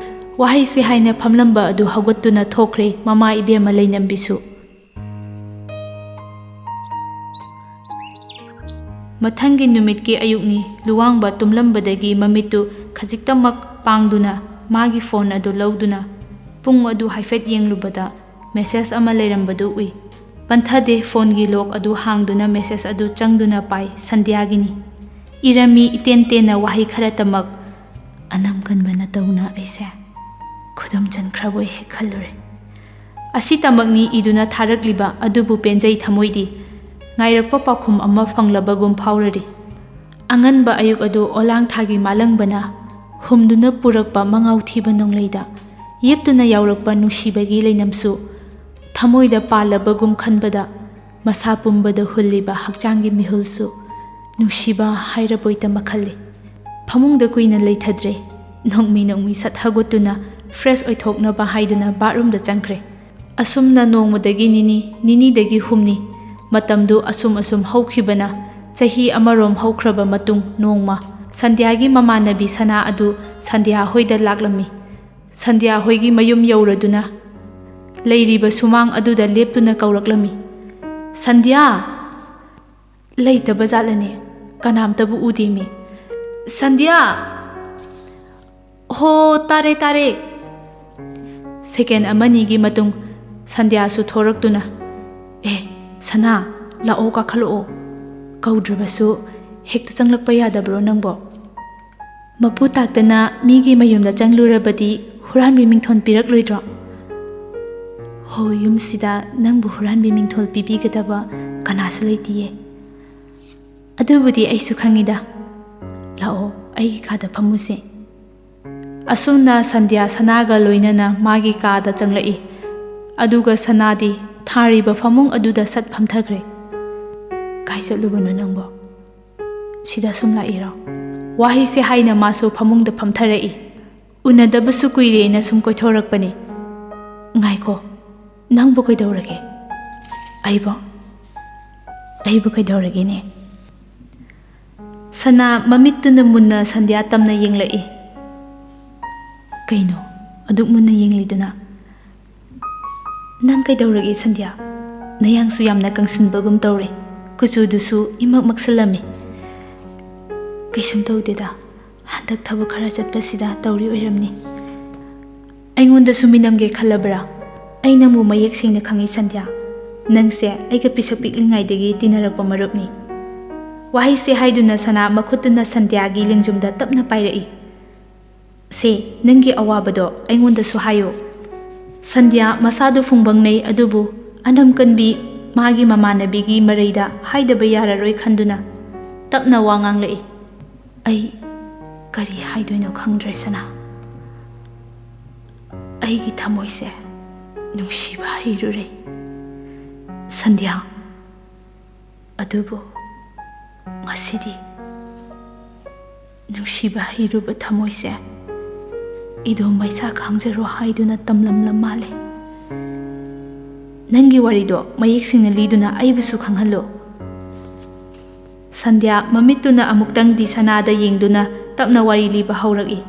ꯋꯥꯍꯩꯁꯦ ꯍꯥꯏꯅ ꯐꯝꯂꯝꯕ ꯑꯗꯨ ꯍꯧꯒꯠꯇꯨꯅ ꯊꯣꯛꯈ꯭ꯔꯦ ꯃꯃꯥ ꯏꯕꯦꯝꯃ ꯂꯩꯅꯝꯕꯤꯁꯨ꯫ ꯃꯊꯪꯒꯤ ꯅꯨꯃꯤꯠꯀꯤ ꯑꯌꯨꯛꯅꯤ꯫ ꯂꯨꯋꯥꯡꯕ ꯇꯨꯝꯂꯝꯕꯗꯒꯤ ꯃꯃꯤꯠꯇꯨ ꯈꯖꯤꯛꯇꯃꯛ ꯄꯥꯡꯗꯨꯅ ꯃꯥꯒꯤ ꯐꯣꯟ ꯑꯗꯨ ꯂꯧꯗꯨꯅ ꯄꯨꯡ ꯑꯗꯨ ꯍꯥꯏꯐꯦꯠ ꯌꯦꯡꯂꯨꯕꯗ ꯃꯦꯁꯦꯖ ꯑꯃ ꯂꯩꯔꯝꯕꯗꯨ ꯎꯏ꯫ ꯄꯟꯊꯗꯦ ꯐꯣꯟꯒꯤ ꯂꯣꯛ ꯑꯗꯨ ꯍꯥꯡꯗꯨꯅ ꯃꯦꯁꯦꯖ ꯑꯗꯨ ꯆꯪꯗꯨꯅ ꯄꯥꯏ, "ꯁꯟꯙ꯭ꯌꯥꯒꯤꯅꯤ"꯫ ꯏꯔꯝꯃꯤ ꯏꯇꯦꯟ ꯇꯦꯟꯅ ꯋꯥꯍꯩ ꯈꯔꯇꯃꯛ꯫ ꯑꯅꯝ ꯀꯟꯕ ꯅꯇꯧꯅ ꯑꯩꯁꯦ ꯈꯨꯗꯨꯝ ꯆꯟꯈ꯭ꯔꯕꯣꯏ ꯍꯦꯛ ꯈꯜꯂꯨꯔꯦ꯫ ꯑꯁꯤꯇꯃꯛꯅꯤ ꯏꯗꯨꯅ ꯊꯥꯔꯛꯂꯤꯕ ꯑꯗꯨꯕꯨ ꯄꯦꯟꯖꯩ ꯊꯃꯣꯏꯗꯤ꯫ ꯉꯥꯏꯔꯛꯄ ꯄꯥꯎꯈꯨꯝ ꯑꯃ ꯐꯪꯂꯕꯒꯨꯝ ꯐꯥꯎꯔꯔꯤ꯫ ꯑꯉꯟꯕ ꯑꯌꯨꯛ ꯑꯗꯨ ꯑꯣꯂꯥꯡ ꯊꯥꯒꯤ ꯃꯥꯂꯪꯕꯅ ꯍꯨꯝꯗꯨꯅ ꯄꯨꯔꯛꯄ ꯃꯉꯥꯎ ꯊꯤꯕ ꯅꯣꯡꯂꯩꯗ ꯌꯦꯞꯇꯨꯅ ꯌꯥꯎꯔꯛꯄ ꯅꯨꯡꯁꯤꯕꯒꯤ ꯂꯩꯅꯝꯁꯨ ꯊꯃꯣꯏꯗ ꯄꯥꯜꯂꯕꯒꯨꯝ ꯈꯟꯕꯗ ꯃꯁꯥ ꯄꯨꯝꯕꯗ ꯍꯨꯜꯂꯤꯕ ꯍꯛꯆꯥꯡꯒꯤ ꯃꯤꯍꯨꯜꯁꯨ ꯅꯨꯡꯁꯤꯕ ꯍꯥꯏꯔꯕꯣꯏꯇ ꯃꯈꯜꯂꯤ꯫ ꯐꯃꯨꯡꯗ ꯀꯨꯏꯅ ꯂꯩꯊꯗ꯭ꯔꯦ꯫ ꯅꯣꯡꯃꯤ ꯅꯣꯡꯃꯤ ꯁꯠ ꯍꯧꯒꯠꯇꯨꯅ ꯐ꯭ꯔꯦꯁ ꯑꯣꯏꯊꯣꯛꯅꯕ ꯍꯥꯏꯗꯨꯅ ꯕꯥꯠꯔꯨꯝꯗ ꯆꯪꯈ꯭ꯔꯦ꯫ ꯑꯁꯨꯝꯅ ꯅꯣꯡꯃꯗꯒꯤ ꯅꯤꯅꯤ, ꯅꯤꯅꯤꯗꯒꯤ ꯍꯨꯝꯅꯤ, ꯃꯇꯝꯗꯨ ꯑꯁꯨꯝ ꯑꯁꯨꯝ ꯍꯧꯈꯤꯕꯅ ꯆꯍꯤ ꯑꯃꯔꯣꯝ ꯍꯧꯈ꯭ꯔꯕ ꯃꯇꯨꯡ ꯅꯣꯡꯃ ꯁꯟꯙ꯭ꯌꯥꯒꯤ ꯃꯃꯥꯟꯅꯕꯤ ꯁꯅꯥ ꯑꯗꯨ ꯁꯟꯙ꯭ꯌꯥ ꯍꯣꯏꯗ ꯂꯥꯛꯂꯝꯃꯤ꯫ ꯁꯟꯙ꯭ꯌꯥ ꯍꯣꯏꯒꯤ ꯃꯌꯨꯝ ꯌꯧꯔꯗꯨꯅ ꯂꯩꯔꯤꯕ ꯁꯨꯃꯥꯡ ꯑꯗꯨꯗ ꯂꯦꯞꯇꯨꯅ ꯀꯧꯔꯛꯂꯝꯃꯤ, "ꯁꯟꯙ꯭ꯌꯥ!" ꯂꯩꯇꯕ ꯖꯥꯠꯂꯅꯦ? ꯀꯅꯥꯝꯇꯕꯨ ꯎꯗꯦꯃꯤ꯫ "ꯁꯟꯙ꯭ꯌꯥ!" "ꯍꯣ, ꯇꯥꯔꯦ, ꯇꯥꯔꯦ!" ꯁꯦꯀꯦꯟ ꯑꯃꯅꯤꯒꯤ ꯃꯇꯨꯡ ꯁꯟꯙ꯭ꯌꯥꯁꯨ ꯊꯣꯔꯛꯇꯨꯅ, "ꯑꯦ, ꯁꯅꯥ, ꯂꯥꯛꯑꯣ, ꯀꯥꯈꯠꯂꯛꯑꯣ꯫ ꯀꯧꯗ꯭ꯔꯕꯁꯨ ꯍꯦꯛꯇ ꯆꯪꯂꯛꯄ ꯌꯥꯗꯕ꯭ꯔꯣ ꯅꯪꯕꯣ? ꯃꯄꯨ ꯇꯥꯛꯇꯅ ꯃꯤꯒꯤ ꯃꯌꯨꯝꯗ ꯆꯪꯂꯨꯔꯕꯗꯤ ꯍꯨꯔꯥꯟꯕꯤ ꯃꯤꯡꯊꯣꯜ ꯄꯤꯔꯛꯂꯣꯏꯗ꯭ꯔꯣ?" "ꯍꯣ, ꯌꯨꯝꯁꯤꯗ ꯅꯪꯕꯨ ꯍꯨꯔꯥꯟꯕꯤ ꯃꯤꯡꯊꯣꯜ ꯄꯤꯕꯤꯒꯗꯕ ꯀꯅꯥꯁꯨ ꯂꯩꯇꯤꯌꯦ꯫ ꯑꯗꯨꯕꯨꯗꯤ ꯑꯩꯁꯨ ꯈꯪꯉꯤꯗ꯫ ꯂꯥꯛꯑꯣ, ꯑꯩꯒꯤ ꯀꯥꯗ ꯐꯝꯃꯨꯁꯦ꯫" ꯑꯁꯨꯝꯅ ꯁꯟꯙ꯭ꯌꯥ ꯁꯅꯥꯒ ꯂꯣꯏꯅꯅ ꯃꯥꯒꯤ ꯀꯥꯗ ꯆꯪꯂꯛꯏ꯫ ꯑꯗꯨꯒ ꯁꯅꯥꯗꯤ ꯊꯥꯔꯤꯕ ꯐꯃꯨꯡ ꯑꯗꯨꯗ ꯁꯠ ꯐꯝꯊꯈ꯭ꯔꯦ꯫ "ꯀꯥꯏ ꯆꯠꯂꯨꯕꯅꯣ ꯅꯪꯕꯣ? ꯁꯤꯗ ꯁꯨꯝ ꯂꯥꯛꯏꯔꯣ?" ꯋꯥꯍꯩꯁꯦ ꯍꯥꯏꯅ ꯃꯥꯁꯨ ꯐꯃꯨꯡꯗ ꯐꯝꯊꯔꯛꯏ꯫ "ꯎꯅꯗꯕꯁꯨ ꯀꯨꯏꯔꯦꯅ ꯁꯨꯝ ꯀꯣꯏꯊꯣꯔꯛꯄꯅꯤ꯫" "ꯉꯥꯏꯈꯣ, ꯅꯪꯕꯨ ꯀꯩꯗꯧꯔꯒꯦ?" "ꯑꯩꯕꯣ? ꯑꯩꯕꯨ ꯀꯩꯗꯧꯔꯒꯦꯅꯦ?" ꯁꯅꯥ ꯃꯃꯤꯠꯇꯨꯅ ꯃꯨꯟꯅ ꯁꯟꯙ꯭ꯌꯥ ꯇꯝꯅ ꯌꯦꯡꯂꯛꯏ꯫ "ꯀꯩꯅꯣ ꯑꯗꯨꯛ ꯃꯨꯟꯅ ꯌꯦꯡꯂꯤꯗꯨꯅ? ꯅꯪ ꯀꯩꯗꯧꯔꯒꯦ ꯁꯟꯙ꯭ꯌꯥ? ꯅꯌꯥꯡꯁꯨ ꯌꯥꯝꯅ ꯀꯪꯁꯤꯟꯕꯒꯨꯝ ꯇꯧꯔꯦ, ꯀꯨꯆꯨꯗꯨꯁꯨ ꯏꯃꯛ ꯃꯛꯁꯤꯜꯂꯝꯃꯤ꯫" "ꯀꯩꯁꯨꯝ ꯇꯧꯗꯦꯗ, ꯍꯟꯗꯛ ꯊꯕꯛ ꯈꯔ ꯆꯠꯄꯁꯤꯗ ꯇꯧꯔꯤ ꯑꯣꯏꯔꯝꯅꯤ꯫ ꯑꯩꯉꯣꯟꯗꯁꯨ ꯃꯤꯅꯝꯒꯦ ꯈꯜꯂꯕ꯭ꯔꯥ? ꯑꯩ ꯅꯪꯕꯨ ꯃꯌꯦꯛ ꯁꯦꯡꯅ ꯈꯪꯏ, ꯁꯟꯙ꯭ꯌꯥ꯫ ꯅꯪꯁꯦ ꯑꯩꯒ ꯄꯤꯁꯛ ꯄꯤꯛꯂꯤꯉꯩꯗꯒꯤ ꯇꯤꯟꯅꯔꯛꯄ ꯃꯔꯨꯞꯅꯤ꯫ ꯋꯥꯍꯩꯁꯦ ꯍꯥꯏꯗꯨꯅ ꯁꯅꯥ ꯃꯈꯨꯠꯇꯨꯅ ꯁꯟꯙ꯭ꯌꯥꯒꯤ ꯂꯦꯡꯖꯨꯝꯗ ꯇꯞꯅ ꯄꯥꯏꯔꯛꯏ꯫ "ꯁꯦ, ꯅꯪꯒꯤ ꯑꯋꯥꯕꯗꯣ ꯑꯩꯉꯣꯟꯗꯁꯨ ꯍꯥꯏꯌꯣ꯫" ꯁꯟꯙ꯭ꯌꯥ ꯃꯁꯥꯗꯨ ꯐꯨꯡꯕꯪꯅꯩ, ꯑꯗꯨꯕꯨ ꯑꯅꯝ ꯀꯟꯕꯤ ꯃꯥꯒꯤ ꯃꯃꯥꯟꯅꯕꯤꯒꯤ ꯃꯔꯩꯗ ꯍꯥꯏꯗꯕ ꯌꯥꯔꯔꯣꯏ ꯈꯟꯗꯨꯅ ꯇꯞꯅ ꯋꯥ ꯉꯥꯡꯂꯛꯏ꯫ "ꯑꯩ ꯀꯔꯤ ꯍꯥꯏꯗꯣꯏꯅꯣ ꯈꯪꯗ꯭ꯔꯦ, ꯁꯅꯥ꯫ ꯑꯩꯒꯤ ꯊꯃꯣꯏꯁꯦ ꯅꯨꯡꯁꯤꯕ ꯍꯩꯔꯨꯔꯦ, ꯁꯟꯙ꯭ꯌꯥ꯫ ꯑꯗꯨꯕꯨ ꯉꯁꯤꯗꯤ ꯅꯨꯡꯁꯤꯕ ꯍꯩꯔꯨꯕ ꯊꯃꯣꯏꯁꯦ ꯏꯗꯣꯝ ꯃꯩꯁꯥ ꯈꯥꯡꯖꯔꯣ ꯍꯥꯏꯗꯨꯅ ꯇꯝꯂꯝꯂ ꯃꯥꯜꯂꯦ꯫ ꯅꯪꯒꯤ ꯋꯥꯔꯤꯗꯣ ꯃꯌꯦꯛ ꯁꯦꯡꯅ ꯂꯤꯗꯨꯅ ꯑꯩꯕꯨꯁꯨ ꯈꯪꯍꯜꯂꯣ꯫" ꯁꯟꯙ꯭ꯌꯥ ꯃꯃꯤꯠꯇꯨꯅ ꯑꯃꯨꯛꯇꯪꯗꯤ ꯁꯅꯥꯗ ꯌꯦꯡꯗꯨꯅ ꯇꯞꯅ ꯋꯥꯔꯤ ꯂꯤꯕ ꯍꯧꯔꯛꯏ꯫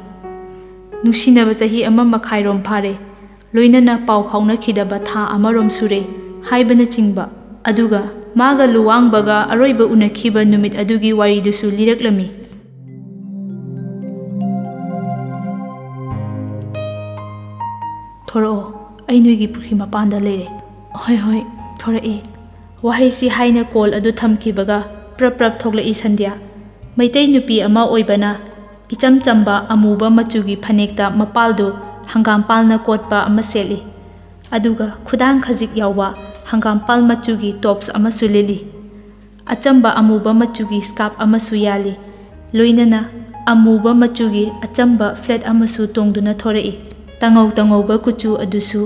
"ꯅꯨꯡꯁꯤꯅꯕ ꯆꯍꯤ ꯑꯃ ꯃꯈꯥꯏꯔꯣꯝ ꯐꯥꯔꯦ, ꯂꯣꯏꯅꯅ ꯄꯥꯎ ꯐꯥꯎꯅꯈꯤꯗꯕ ꯊꯥ ꯑꯃꯔꯣꯝ ꯁꯨꯔꯦ" ꯍꯥꯏꯕꯅꯆꯤꯡꯕ, ꯑꯗꯨꯒ ꯃꯥꯒ ꯂꯨꯋꯥꯡꯕꯒ ꯑꯔꯣꯏꯕ ꯎꯅꯈꯤꯕ ꯅꯨꯃꯤꯠ ꯑꯗꯨꯒꯤ ꯋꯥꯔꯤꯗꯨꯁꯨ ꯂꯤꯔꯛꯂꯝꯃꯤ꯫ "ꯊꯣꯔꯛꯑꯣ, ꯑꯩ ꯅꯣꯏꯒꯤ ꯄꯨꯈ꯭ꯔꯤ ꯃꯄꯥꯟꯗ ꯂꯩꯔꯦ꯫" "ꯍꯣꯏ, ꯍꯣꯏ, ꯊꯣꯔꯛꯑꯦ꯫" ꯋꯥꯍꯩꯁꯤ ꯍꯥꯏꯅ ꯀꯣꯜ ꯑꯗꯨ ꯊꯝꯈꯤꯕꯒ ꯄ꯭ꯔꯞ ꯄ꯭ꯔꯞ ꯊꯣꯛꯂꯛꯏ ꯁꯟꯙ꯭ꯌꯥ꯫ ꯃꯩꯇꯩ ꯅꯨꯄꯤ ꯑꯃ ꯑꯣꯏꯕꯅ ꯏꯆꯝ ꯆꯝꯕ ꯑꯃꯨꯕ ꯃꯆꯨꯒꯤ ꯐꯅꯦꯛꯇ ꯃꯄꯥꯜꯗꯨ ꯍꯪꯒꯥꯝꯄꯥꯜꯅ ꯀꯣꯠꯄ ꯑꯃ ꯁꯦꯠꯂꯤ꯫ ꯑꯗꯨꯒ ꯈꯨꯗꯥꯡ ꯈꯖꯤꯛ ꯌꯥꯎꯕ ꯍꯪꯒꯥꯝꯄꯥꯜ ꯃꯆꯨꯒꯤ ꯇꯣꯞꯁ ꯑꯃꯁꯨ ꯂꯤꯠꯂꯤ꯫ ꯑꯆꯝꯕ ꯑꯃꯨꯕ ꯃꯆꯨꯒꯤ ꯁ꯭ꯀꯥꯔꯞ ꯑꯃꯁꯨ ꯌꯥꯜꯂꯤ꯫ ꯂꯣꯏꯅꯅ ꯑꯃꯨꯕ ꯃꯆꯨꯒꯤ ꯑꯆꯝꯕ ꯐ꯭ꯂꯦꯠ ꯑꯃꯁꯨ ꯇꯣꯡꯗꯨꯅ ꯊꯣꯔꯛꯏ꯫ ꯇꯉꯧ ꯇꯉꯧꯕ ꯀꯨꯆꯨ ꯑꯗꯨꯁꯨ,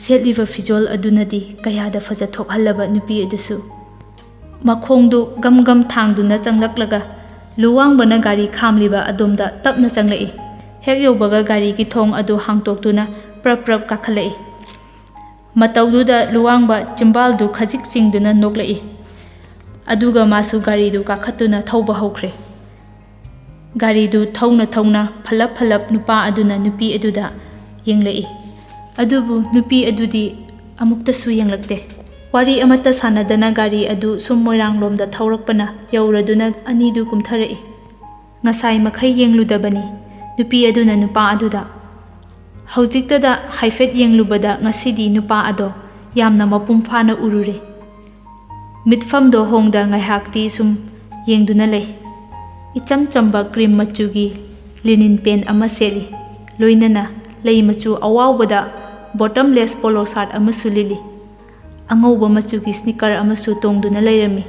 ꯁꯦꯠꯂꯤꯕ ꯐꯤꯖꯣꯜ ꯑꯗꯨꯅꯗꯤ ꯀꯌꯥꯗ ꯐꯖꯊꯣꯛꯍꯜꯂꯕ ꯅꯨꯄꯤ ꯑꯗꯨꯁꯨ꯫ ꯃꯈꯣꯡꯗꯨ ꯒꯝ ꯒꯝ ꯊꯥꯡꯗꯨꯅ ꯆꯪꯂꯛꯂꯒ ꯂꯨꯋꯥꯡꯕꯅ ꯒꯥꯔꯤ ꯈꯥꯝꯂꯤꯕ ꯑꯗꯣꯝꯗ ꯇꯞꯅ ꯆꯪꯂꯛꯏ꯫ ꯍꯦꯛ ꯌꯧꯕꯒ ꯒꯥꯔꯤꯒꯤ ꯊꯣꯡ ꯑꯗꯨ ꯍꯥꯡꯇꯣꯛꯇꯨꯅ ꯄ꯭ꯔꯞ ꯄ꯭ꯔꯞ ꯀꯥꯈꯠꯂꯛꯏ꯫ ꯃꯇꯧꯗꯨꯗ ꯂꯨꯋꯥꯡꯕ ꯆꯤꯝꯕꯥꯜꯗꯨ ꯈꯖꯤꯛ ꯆꯤꯡꯗꯨꯅ ꯅꯣꯛꯂꯛꯏ꯫ ꯑꯗꯨꯒ ꯃꯥꯁꯨ ꯒꯥꯔꯤꯗꯨ ꯀꯥꯈꯠꯇꯨꯅ ꯊꯧꯕ ꯍꯧꯈ꯭ꯔꯦ꯫ ꯒꯥꯔꯤꯗꯨ ꯊꯧꯅ ꯊꯧꯅ ꯐꯂꯞ ꯐꯂꯞ ꯅꯨꯄꯥ ꯑꯗꯨꯅ ꯅꯨꯄꯤ ꯑꯗꯨꯗ ꯌꯦꯡꯂꯛꯏ꯫ ꯑꯗꯨꯕꯨ ꯅꯨꯄꯤ ꯑꯗꯨꯗꯤ ꯑꯃꯨꯛꯇꯁꯨ ꯌꯦꯡꯂꯛꯇꯦ꯫ ꯋꯥꯔꯤ ꯑꯃꯠꯇ ꯁꯥꯟꯅꯗꯅ ꯒꯥꯔꯤ ꯑꯗꯨ ꯁꯨꯝ ꯃꯣꯏꯔꯥꯡꯂꯣꯝꯗ ꯊꯧꯔꯛꯄꯅ ꯌꯧꯔꯗꯨꯅ ꯑꯅꯤꯗꯨ ꯀꯨꯝꯊꯔꯛꯏ꯫ ꯉꯁꯥꯏ ꯃꯈꯩ ꯌꯦꯡꯂꯨꯗꯕꯅꯤ꯫ ꯅꯨꯄꯤ ꯑꯗꯨꯅ ꯅꯨꯄꯥ ꯑꯗꯨꯗ, ꯍꯧꯖꯤꯛꯇꯗ ꯍꯥꯏꯐꯦꯠ ꯌꯦꯡꯂꯨꯕꯗ ꯉꯁꯤꯗꯤ ꯅꯨꯄꯥ ꯑꯗꯣ ꯌꯥꯝꯅ ꯃꯄꯨꯡ ꯐꯥꯅ ꯎꯔꯨꯔꯦ꯫ ꯃꯤꯠꯐꯝꯗꯣ ꯍꯣꯡꯗ ꯉꯥꯏꯍꯥꯛꯇꯤ ꯁꯨꯝ ꯌꯦꯡꯗꯨꯅ ꯂꯩ꯫ ꯏꯆꯝ ꯆꯝꯕ ꯀ꯭ꯔꯤꯝ ꯃꯆꯨꯒꯤ ꯂꯤꯅꯤꯟ ꯄꯦꯟ ꯑꯃ ꯁꯦꯠꯂꯤ꯫ ꯂꯣꯏꯅꯅ ꯂꯩ ꯃꯆꯨ ꯑꯋꯥꯎꯕꯗ ꯕꯣꯇꯝꯂꯦꯁ ꯄꯣꯂꯣ ꯁꯥꯔꯠ ꯑꯃꯁꯨ ꯂꯤꯠꯂꯤ꯫ ꯑꯉꯧꯕ ꯃꯆꯨꯒꯤ ꯁ꯭ꯅꯤꯀꯔ ꯑꯃꯁꯨ ꯇꯣꯡꯗꯨꯅ ꯂꯩꯔꯝꯃꯤ꯫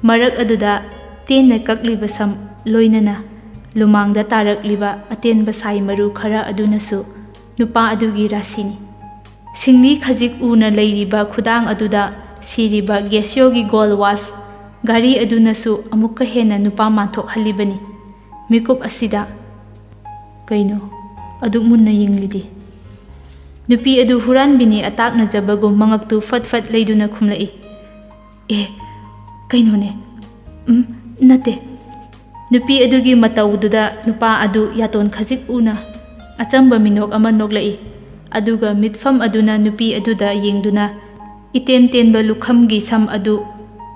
ꯃꯔꯛ ꯑꯗꯨꯗ ꯇꯦꯟꯅ ꯀꯛꯂꯤꯕ ꯁꯝ, ꯂꯣꯏꯅꯅ ꯂꯨꯃꯥꯡꯗ ꯇꯥꯔꯛꯂꯤꯕ ꯑꯇꯦꯟꯕ ꯁꯥꯏ ꯃꯔꯨ ꯈꯔ ꯑꯗꯨꯅꯁꯨ ꯅꯨꯄꯥ ꯑꯗꯨꯒꯤ ꯔꯥꯁꯤꯅꯤ꯫ ꯁꯤꯡꯂꯤ ꯈꯖꯤꯛ ꯎꯅ ꯂꯩꯔꯤꯕ ꯈꯨꯗꯥꯡ ꯑꯗꯨꯗ ꯁꯤꯔꯤꯕ ꯒꯦꯁꯤꯌꯣꯒꯤ ꯒꯣꯜ ꯋꯥꯁ ꯘꯔꯤ ꯑꯗꯨꯅꯁꯨ ꯑꯃꯨꯛꯀ ꯍꯦꯟꯅ ꯅꯨꯄꯥ ꯃꯥꯟꯊꯣꯛꯍꯜꯂꯤꯕꯅꯤ꯫ ꯃꯤꯀꯨꯞ ꯑꯁꯤꯗ, "ꯀꯩꯅꯣ ꯑꯗꯨꯛ ꯃꯨꯟꯅ ꯌꯦꯡꯂꯤꯗꯤ?" ꯅꯨꯄꯤ ꯑꯗꯨ ꯍꯨꯔꯥꯟꯕꯤꯅꯤ ꯑꯇꯥꯛꯅꯖꯕꯒꯨꯝ ꯃꯉꯛꯇꯨ ꯐꯠ ꯐꯠ ꯂꯩꯗꯨꯅ ꯈꯨꯝꯂꯛꯏ꯫ "ꯑꯦ, ꯀꯩꯅꯣꯅꯦ? ꯎꯝ, ꯅꯠꯇꯦ꯫" ꯅꯨꯄꯤ ꯑꯗꯨꯒꯤ ꯃꯇꯧꯗꯨꯗ ꯅꯨꯄꯥ ꯑꯗꯨ ꯌꯥꯇꯣꯟ ꯈꯖꯤꯛ ꯎꯅ ꯑꯆꯝꯕ ꯃꯤꯅꯣꯛ ꯑꯃ ꯅꯣꯛꯂꯛꯏ꯫ ꯑꯗꯨꯒ ꯃꯤꯠꯐꯝ ꯑꯗꯨꯅ ꯅꯨꯄꯤ ꯑꯗꯨꯗ ꯌꯦꯡꯗꯨꯅ ꯏꯇꯦꯟ ꯇꯦꯟꯕ ꯂꯨꯈꯝꯒꯤ ꯁꯝ ꯑꯗꯨ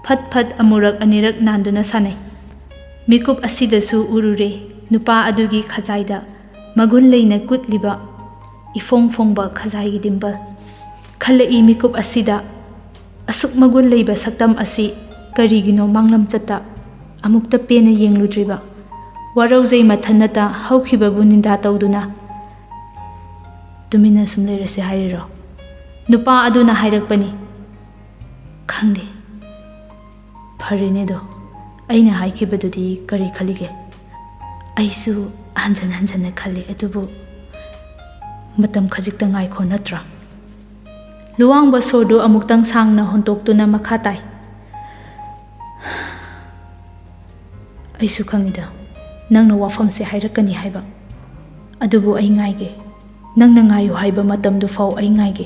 ꯐꯠ ꯐꯠ ꯑꯃꯨꯔꯛ ꯑꯅꯤꯔꯛ ꯅꯥꯟꯗꯨꯅ ꯁꯥꯟꯅꯩ꯫ ꯃꯤꯀꯨꯞ ꯑꯁꯤꯗꯁꯨ ꯎꯔꯨꯔꯦ ꯅꯨꯄꯥ ꯑꯗꯨꯒꯤ ꯈꯖꯥꯏꯗ ꯃꯒꯨꯟ ꯂꯩꯅ ꯀꯨꯠꯂꯤꯕ ꯏꯐꯣꯡ ꯐꯣꯡꯕ ꯈꯖꯥꯏꯒꯤ ꯗꯤꯝꯄꯜ꯫ ꯈꯜꯂꯛꯏ ꯃꯤꯀꯨꯞ ꯑꯁꯤꯗ, ꯑꯁꯨꯛ ꯃꯒꯨꯟ ꯂꯩꯕ ꯁꯛꯇꯝ ꯑꯁꯤ ꯀꯔꯤꯒꯤꯅꯣ ꯃꯥꯡꯂꯝꯆꯠꯇ ꯑꯃꯨꯛꯇ ꯄꯦꯟꯅ ꯌꯦꯡꯂꯨꯗ꯭ꯔꯤꯕ? ꯋꯥꯔꯧꯖꯩ ꯃꯊꯟꯅꯇ ꯍꯧꯈꯤꯕꯕꯨ ꯅꯤꯟꯗꯥ ꯇꯧꯗꯨꯅ, "ꯇꯨꯃꯤꯟꯅ ꯁꯨꯝ ꯂꯩꯔꯁꯦ ꯍꯥꯏꯔꯤꯔꯣ?" ꯅꯨꯄꯥ ꯑꯗꯨꯅ ꯍꯥꯏꯔꯛꯄꯅꯤ꯫ "ꯈꯪꯗꯦ꯫ ꯐꯔꯦꯅꯦꯗꯣ, ꯑꯩꯅ ꯍꯥꯏꯈꯤꯕꯗꯨꯗꯤ ꯀꯔꯤ ꯈꯜꯂꯤꯒꯦ?" "ꯑꯩꯁꯨ ꯍꯟꯖꯟ ꯍꯟꯖꯟꯅ ꯈꯜꯂꯤ, ꯑꯗꯨꯕꯨ ꯃꯇꯝ ꯈꯖꯤꯛꯇ ꯉꯥꯏꯈꯣ, ꯅꯠꯇ꯭ꯔꯥ?" ꯂꯨꯋꯥꯡꯕ ꯁꯣꯔꯗꯨ ꯑꯃꯨꯛꯇꯪ ꯁꯥꯡꯅ ꯍꯣꯟꯇꯣꯛꯇꯨꯅ ꯃꯈꯥ ꯇꯥꯏ꯫ "ꯑꯩꯁꯨ ꯈꯪꯉꯤꯗ, ꯅꯪꯅ ꯋꯥꯐꯝꯁꯦ ꯍꯥꯏꯔꯛꯀꯅꯤ ꯍꯥꯏꯕ꯫ ꯑꯗꯨꯕꯨ ꯑꯩ ꯉꯥꯏꯒꯦ꯫ ꯅꯪꯅ ꯉꯥꯏꯌꯨ ꯍꯥꯏꯕ ꯃꯇꯝꯗꯨ ꯐꯥꯎ ꯑꯩ ꯉꯥꯏꯒꯦ꯫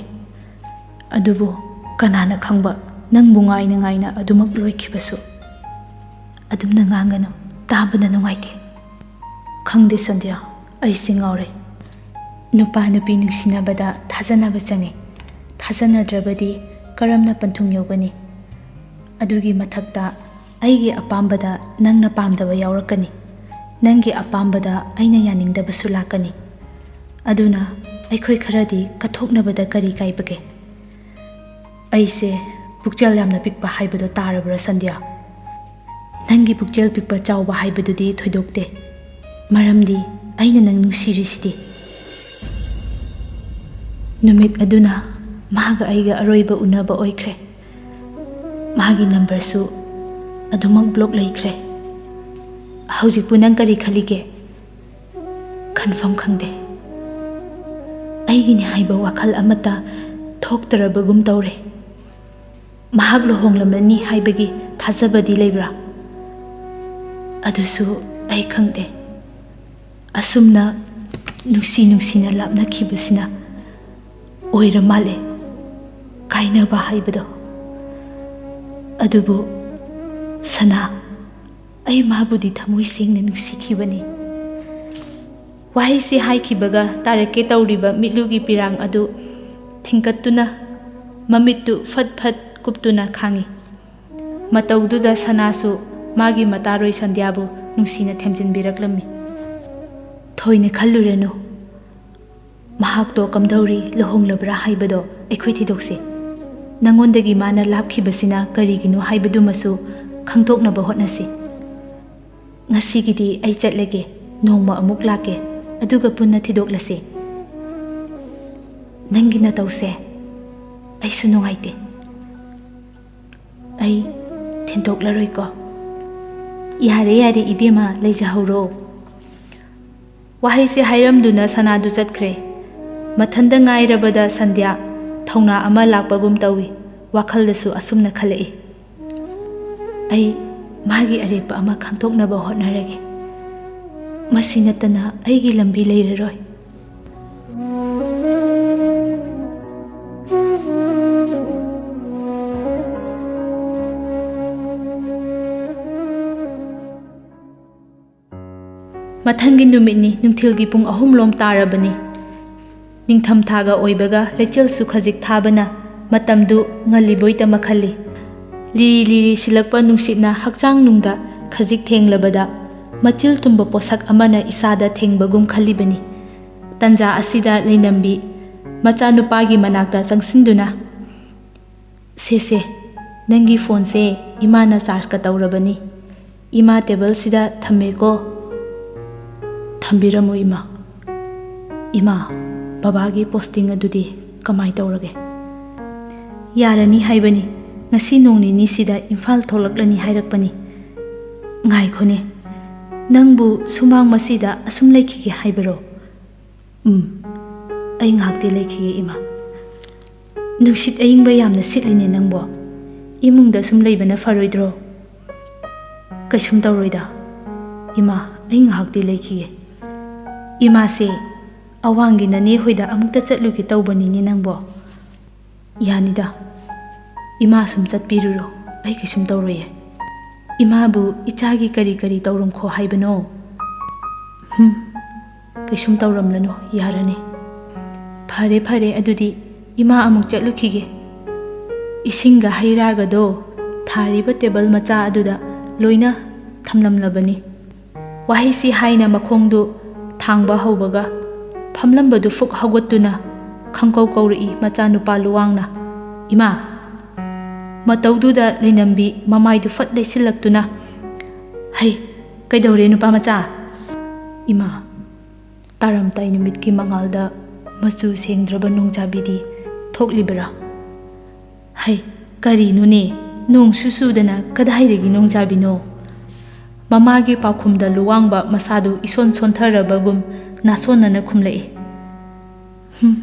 ꯑꯗꯨꯕꯨ ꯀꯅꯥꯅ ꯈꯪꯕ, ꯅꯪꯕꯨ ꯉꯥꯏꯅ ꯉꯥꯏꯅ ꯑꯗꯨꯃꯛ ꯂꯣꯏꯈꯤꯕꯁꯨ꯫" "ꯑꯗꯨꯝꯅ ꯉꯥꯡꯒꯅꯨ, ꯇꯥꯕꯗ ꯅꯨꯡꯉꯥꯏꯇꯦ꯫" "ꯈꯪꯗꯦ ꯁꯟꯙ꯭ꯌꯥ, ꯑꯩꯁꯦ ꯉꯥꯎꯔꯦ꯫ ꯅꯨꯄꯥ ꯅꯨꯄꯤ ꯅꯨꯡꯁꯤꯅꯕꯗ ꯊꯥꯖꯅꯕ ꯆꯪꯉꯤ꯫ ꯊꯥꯖꯅꯗ꯭ꯔꯕꯗꯤ ꯀꯔꯝꯅ ꯄꯟꯊꯨꯡ ꯌꯧꯒꯅꯤ? ꯑꯗꯨꯒꯤ ꯃꯊꯛꯇ ꯑꯩꯒꯤ ꯑꯄꯥꯝꯕꯗ ꯅꯪꯅ ꯄꯥꯝꯗꯕ ꯌꯥꯎꯔꯛꯀꯅꯤ꯫ ꯅꯪꯒꯤ ꯑꯄꯥꯝꯕꯗ ꯑꯩꯅ ꯌꯥꯅꯤꯡꯗꯕꯁꯨ ꯂꯥꯛꯀꯅꯤ꯫ ꯑꯗꯨꯅ ꯑꯩꯈꯣꯏ ꯈꯔꯗꯤ ꯀꯠꯊꯣꯛꯅꯕꯗ ꯀꯔꯤ ꯀꯥꯏꯕꯒꯦ? ꯑꯩꯁꯦ ꯄꯨꯛꯆꯦꯜ ꯌꯥꯝꯅ ꯄꯤꯛꯄ ꯍꯥꯏꯕꯗꯣ ꯇꯥꯔꯕ꯭ꯔꯥ, ꯁꯟꯙ꯭ꯌꯥ? ꯅꯪꯒꯤ ꯄꯨꯛꯆꯦꯜ ꯄꯤꯛꯄ ꯆꯥꯎꯕ ꯍꯥꯏꯕꯗꯨꯗꯤ ꯊꯣꯏꯗꯣꯛꯇꯦ, ꯃꯔꯝꯗꯤ ꯑꯩꯅ ꯅꯪ ꯅꯨꯡꯁꯤꯔꯤꯁꯤꯗꯤ꯫ ꯅꯨꯃꯤꯠ ꯑꯗꯨꯅ ꯃꯥꯒ ꯑꯩꯒ ꯑꯔꯣꯏꯕ ꯎꯅꯕ ꯑꯣꯏꯈ꯭ꯔꯦ꯫ ꯃꯥꯒꯤ ꯅꯝꯕꯔꯁꯨ ꯑꯗꯨꯃꯛ ꯕ꯭ꯂꯣꯛ ꯂꯩꯈ꯭ꯔꯦ꯫ ꯍꯧꯖꯤꯛꯄꯨ ꯅꯪ ꯀꯔꯤ ꯈꯜꯂꯤꯒꯦ? ꯈꯟꯐꯝ ꯈꯪꯗꯦ꯫ ꯑꯩꯒꯤꯅꯤ ꯍꯥꯏꯕ ꯋꯥꯈꯜ ꯑꯃꯠꯇ ꯊꯣꯛꯇꯔꯕꯒꯨꯝ ꯇꯧꯔꯦ꯫ ꯃꯍꯥꯛ ꯂꯨꯍꯣꯡꯂꯝꯂꯅꯤ ꯍꯥꯏꯕꯒꯤ ꯊꯥꯖꯕꯗꯤ ꯂꯩꯕ꯭ꯔꯥ? ꯑꯗꯨꯁꯨ ꯑꯩ ꯈꯪꯗꯦ꯫ ꯑꯁꯨꯝꯅ ꯅꯨꯡꯁꯤ ꯅꯨꯡꯁꯤꯅ ꯂꯥꯞꯅꯈꯤꯕꯁꯤꯅ ꯑꯣꯏꯔ ꯃꯥꯜꯂꯦ ꯀꯥꯏꯅꯕ ꯍꯥꯏꯕꯗꯣ꯫ ꯑꯗꯨꯕꯨ ꯁꯅꯥ, ꯑꯩ ꯃꯥꯕꯨꯗꯤ ꯊꯃꯣꯏ ꯁꯦꯡꯅ ꯅꯨꯡꯁꯤꯈꯤꯕꯅꯤ꯫ ꯋꯥꯍꯩꯁꯤ ꯍꯥꯏꯈꯤꯕꯒ ꯇꯥꯔꯛꯀꯦ ꯇꯧꯔꯤꯕ ꯃꯤꯠꯂꯨꯒꯤ ꯄꯤꯔꯥꯡ ꯑꯗꯨ ꯊꯤꯡꯀꯠꯇꯨꯅ ꯃꯃꯤꯠꯇꯨ ꯐꯠ ꯐꯠ ꯀꯨꯞꯇꯨꯅ ꯈꯥꯡꯉꯤ꯫ ꯃꯇꯧꯗꯨꯗ ꯁꯅꯥꯁꯨ ꯃꯥꯒꯤ ꯃꯇꯥꯔꯣꯏ ꯁꯟꯙ꯭ꯌꯥꯕꯨ ꯅꯨꯡꯁꯤꯅ ꯊꯦꯝꯖꯤꯟꯕꯤꯔꯛꯂꯝꯃꯤ꯫ ꯊꯣꯏꯅ ꯈꯜꯂꯨꯔꯅꯨ꯫ ꯃꯍꯥꯛꯇꯣ ꯀꯝꯗꯧꯔꯤ, ꯂꯨꯍꯣꯡꯂꯕ꯭ꯔꯥ ꯍꯥꯏꯕꯗꯣ ꯑꯩꯈꯣꯏ ꯊꯤꯗꯣꯛꯁꯤ꯫ ꯅꯉꯣꯟꯗꯒꯤ ꯃꯥꯅ ꯂꯥꯞꯈꯤꯕꯁꯤꯅ ꯀꯔꯤꯒꯤꯅꯣ ꯍꯥꯏꯕꯗꯨꯃꯁꯨ ꯈꯪꯗꯣꯛꯅꯕ ꯍꯣꯠꯅꯁꯤ꯫ ꯉꯁꯤꯒꯤꯗꯤ ꯑꯩ ꯆꯠꯂꯒꯦ, ꯅꯣꯡꯃ ꯑꯃꯨꯛ ꯂꯥꯛꯀꯦ, ꯑꯗꯨꯒ ꯄꯨꯟꯅ ꯊꯤꯗꯣꯛꯂꯁꯤ꯫ ꯅꯪꯒꯤ ꯅꯇꯧꯁꯦ ꯑꯩꯁꯨ ꯅꯨꯡꯉꯥꯏꯇꯦ꯫ ꯑꯩ ꯊꯤꯟꯗꯣꯛꯂꯔꯣꯏꯀꯣ꯫ ꯌꯥꯔꯦ, ꯌꯥꯔꯦ ꯏꯕꯦꯝꯃ, ꯂꯩꯖꯍꯧꯔꯣ꯫ ꯋꯥꯍꯩꯁꯦ ꯍꯥꯏꯔꯝꯗꯨꯅ ꯁꯅꯥꯗꯨ ꯆꯠꯈ꯭ꯔꯦ꯫ ꯃꯊꯟꯗ ꯉꯥꯏꯔꯕꯗ ꯁꯟꯙ꯭ꯌꯥ ꯊꯧꯅꯥ ꯑꯃ ꯂꯥꯛꯄꯒꯨꯝ ꯇꯧꯏ꯫ ꯋꯥꯈꯜꯗꯁꯨ ꯑꯁꯨꯝꯅ ꯈꯜꯂꯛꯏ, "ꯑꯩ ꯃꯥꯒꯤ ꯑꯔꯦꯞꯄ ꯑꯃ ꯈꯪꯗꯣꯛꯅꯕ ꯍꯣꯠꯅꯔꯒꯦ꯫ ꯃꯁꯤ ꯅꯠꯇꯅ ꯑꯩꯒꯤ ꯂꯝꯕꯤ ꯂꯩꯔꯔꯣꯏ"꯫ ꯃꯊꯪꯒꯤ ꯅꯨꯃꯤꯠꯅꯤ, ꯅꯨꯡꯊꯤꯜꯒꯤ ꯄꯨꯡ ꯑꯍꯨꯝ ꯂꯣꯝ ꯇꯥꯔꯕꯅꯤ꯫ ꯅꯤꯡꯊꯝꯊꯥꯒ ꯑꯣꯏꯕꯒ ꯂꯩꯆꯤꯜꯁꯨ ꯈꯖꯤꯛ ꯊꯥꯕꯅ ꯃꯇꯝꯗꯨ ꯉꯜꯂꯤꯕꯣꯏ ꯇꯃꯛ ꯈꯜꯂꯤ꯫ ꯂꯤꯔꯤ ꯂꯤꯔꯤ ꯁꯤꯜꯂꯛꯄ ꯅꯨꯡꯁꯤꯠꯅ ꯍꯛꯆꯥꯡ ꯅꯨꯡꯗ ꯈꯖꯤꯛ ꯊꯦꯡꯂꯕꯗ ꯃꯆꯤꯜ ꯇꯨꯝꯕ ꯄꯣꯠꯁꯛ ꯑꯃꯅ ꯏꯁꯥꯗ ꯊꯦꯡꯕꯒꯨꯝ ꯈꯜꯂꯤꯕꯅꯤ꯫ ꯇꯟꯖꯥ ꯑꯁꯤꯗ ꯂꯩꯅꯝꯕꯤ ꯃꯆꯥꯅꯨꯄꯥꯒꯤ ꯃꯅꯥꯛꯇ ꯆꯪꯁꯤꯟꯗꯨꯅ, "ꯁꯦ ꯁꯦ, ꯅꯪꯒꯤ ꯐꯣꯟꯁꯦ ꯏꯃꯥꯅ ꯆꯥꯔꯖꯀ ꯇꯧꯔꯕꯅꯤ꯫ ꯏꯃꯥ ꯇꯦꯕꯜꯁꯤꯗ ꯊꯝꯃꯦꯀꯣ꯫" "ꯊꯝꯕꯤꯔꯝꯃꯨ ꯏꯃꯥ꯫ ꯏꯃꯥ, ꯕꯕꯥꯒꯤ ꯄꯣꯁꯇꯤꯡ ꯑꯗꯨꯗꯤ ꯀꯃꯥꯏ ꯇꯧꯔꯒꯦ?" "ꯌꯥꯔꯅꯤ ꯍꯥꯏꯕꯅꯤ꯫ ꯉꯁꯤ ꯅꯣꯡ ꯅꯤꯅꯤꯁꯤꯗ ꯏꯝꯐꯥꯜ ꯊꯣꯛꯂꯛꯂꯅꯤ ꯍꯥꯏꯔꯛꯄꯅꯤ꯫" "ꯉꯥꯏꯈꯣꯅꯦ, ꯅꯪꯕꯨ ꯁꯨꯃꯥꯡ ꯃꯁꯤꯗ ꯑꯁꯨꯝ ꯂꯩꯈꯤꯒꯦ ꯍꯥꯏꯕꯔꯣ?" "ꯎꯝ, ꯑꯩ ꯉꯥꯏꯍꯥꯛꯇꯤ ꯂꯩꯈꯤꯒꯦ ꯏꯃꯥ꯫" "ꯅꯨꯡꯁꯤꯠ ꯑꯏꯪꯕ ꯌꯥꯝꯅ ꯁꯤꯠꯂꯤꯅꯦ ꯅꯪꯕꯣ꯫ ꯏꯃꯨꯡꯗ ꯁꯨꯝ ꯂꯩꯕꯅ ꯐꯔꯣꯏꯗ꯭ꯔꯣ?" "ꯀꯩꯁꯨꯝ ꯇꯧꯔꯣꯏꯗ ꯏꯃꯥ, ꯑꯩ ꯉꯥꯏꯍꯥꯛꯇꯤ ꯂꯩꯈꯤꯒꯦ꯫" "ꯏꯃꯥꯁꯦ, ꯑꯋꯥꯡꯒꯤ ꯅꯅꯦ ꯍꯣꯏꯗ ꯑꯃꯨꯛꯇ ꯆꯠꯂꯨꯒꯦ ꯇꯧꯕꯅꯤꯅꯦ ꯅꯪꯕꯣ꯫" "ꯌꯥꯅꯤꯗ, ꯏꯃꯥ ꯁꯨꯝ ꯆꯠꯄꯤꯔꯨꯔꯣ, ꯑꯩ ꯀꯩꯁꯨꯝ ꯇꯧꯔꯣꯏꯌꯦ꯫ ꯏꯃꯥꯕꯨ ꯏꯆꯥꯒꯤ ꯀꯔꯤ ꯀꯔꯤ ꯇꯧꯔꯝꯈꯣ ꯍꯥꯏꯕꯅꯣ?" "ꯍꯨꯝ, ꯀꯩꯁꯨꯝ ꯇꯧꯔꯝꯂꯅꯨ, ꯌꯥꯔꯅꯤ꯫" "ꯐꯔꯦ ꯐꯔꯦ, ꯑꯗꯨꯗꯤ ꯏꯃꯥ ꯑꯃꯨꯛ ꯆꯠꯂꯨꯈꯤꯒꯦ꯫" ꯏꯁꯤꯡꯒ ꯍꯩ ꯔꯥꯒꯗꯣ ꯊꯥꯔꯤꯕ ꯇꯦꯕꯜ ꯃꯆꯥ ꯑꯗꯨꯗ ꯂꯣꯏꯅ ꯊꯝꯂꯝꯂꯕꯅꯤ꯫ ꯋꯥꯍꯩꯁꯤ ꯍꯥꯏꯅ ꯃꯈꯣꯡꯗꯨ ꯊꯥꯡꯕ ꯍꯧꯕꯒ, ꯐꯝꯂꯝꯕꯗꯨ ꯐꯨꯛ ꯍꯧꯒꯠꯇꯨꯅ ꯈꯪꯀꯧ ꯀꯧꯔꯛꯏ ꯃꯆꯥꯅꯨꯄꯥ ꯂꯨꯋꯥꯡꯅ, "ꯏꯃꯥ!" ꯃꯇꯧꯗꯨꯗ ꯂꯩꯅꯝꯕꯤ ꯃꯃꯥꯏꯗꯨ ꯐꯠ ꯂꯩꯁꯤꯜꯂꯛꯇꯨꯅ, "ꯍꯩ, ꯀꯩꯗꯧꯔꯦ ꯅꯨꯄꯥ ꯃꯆꯥ?" "ꯏꯃꯥ, ꯇꯥꯔꯝꯗꯥꯏ ꯅꯨꯃꯤꯠꯀꯤ ꯃꯉꯥꯜꯗ ꯃꯆꯨ ꯁꯦꯡꯗ꯭ꯔꯕ ꯅꯣꯡꯖꯥꯕꯤꯗꯤ ꯊꯣꯛꯂꯤꯕꯔꯥ?" "ꯍꯩ, ꯀꯔꯤꯅꯣꯅꯦ? ꯅꯣꯡꯁꯨ ꯆꯨꯗꯅ ꯀꯗꯥꯏꯗꯒꯤ ꯅꯣꯡꯖꯥꯕꯤꯅꯣ?" ꯃꯃꯥꯒꯤ ꯄꯥꯎꯈꯨꯝꯗ ꯂꯨꯋꯥꯡꯕ ꯃꯁꯥꯗꯨ ꯏꯁꯣꯟ ꯁꯣꯟꯊꯔꯕꯒꯨꯝ ꯅꯥꯁꯣꯟꯅꯅ ꯈꯨꯝꯂꯛꯏ꯫ "ꯍꯨꯝ,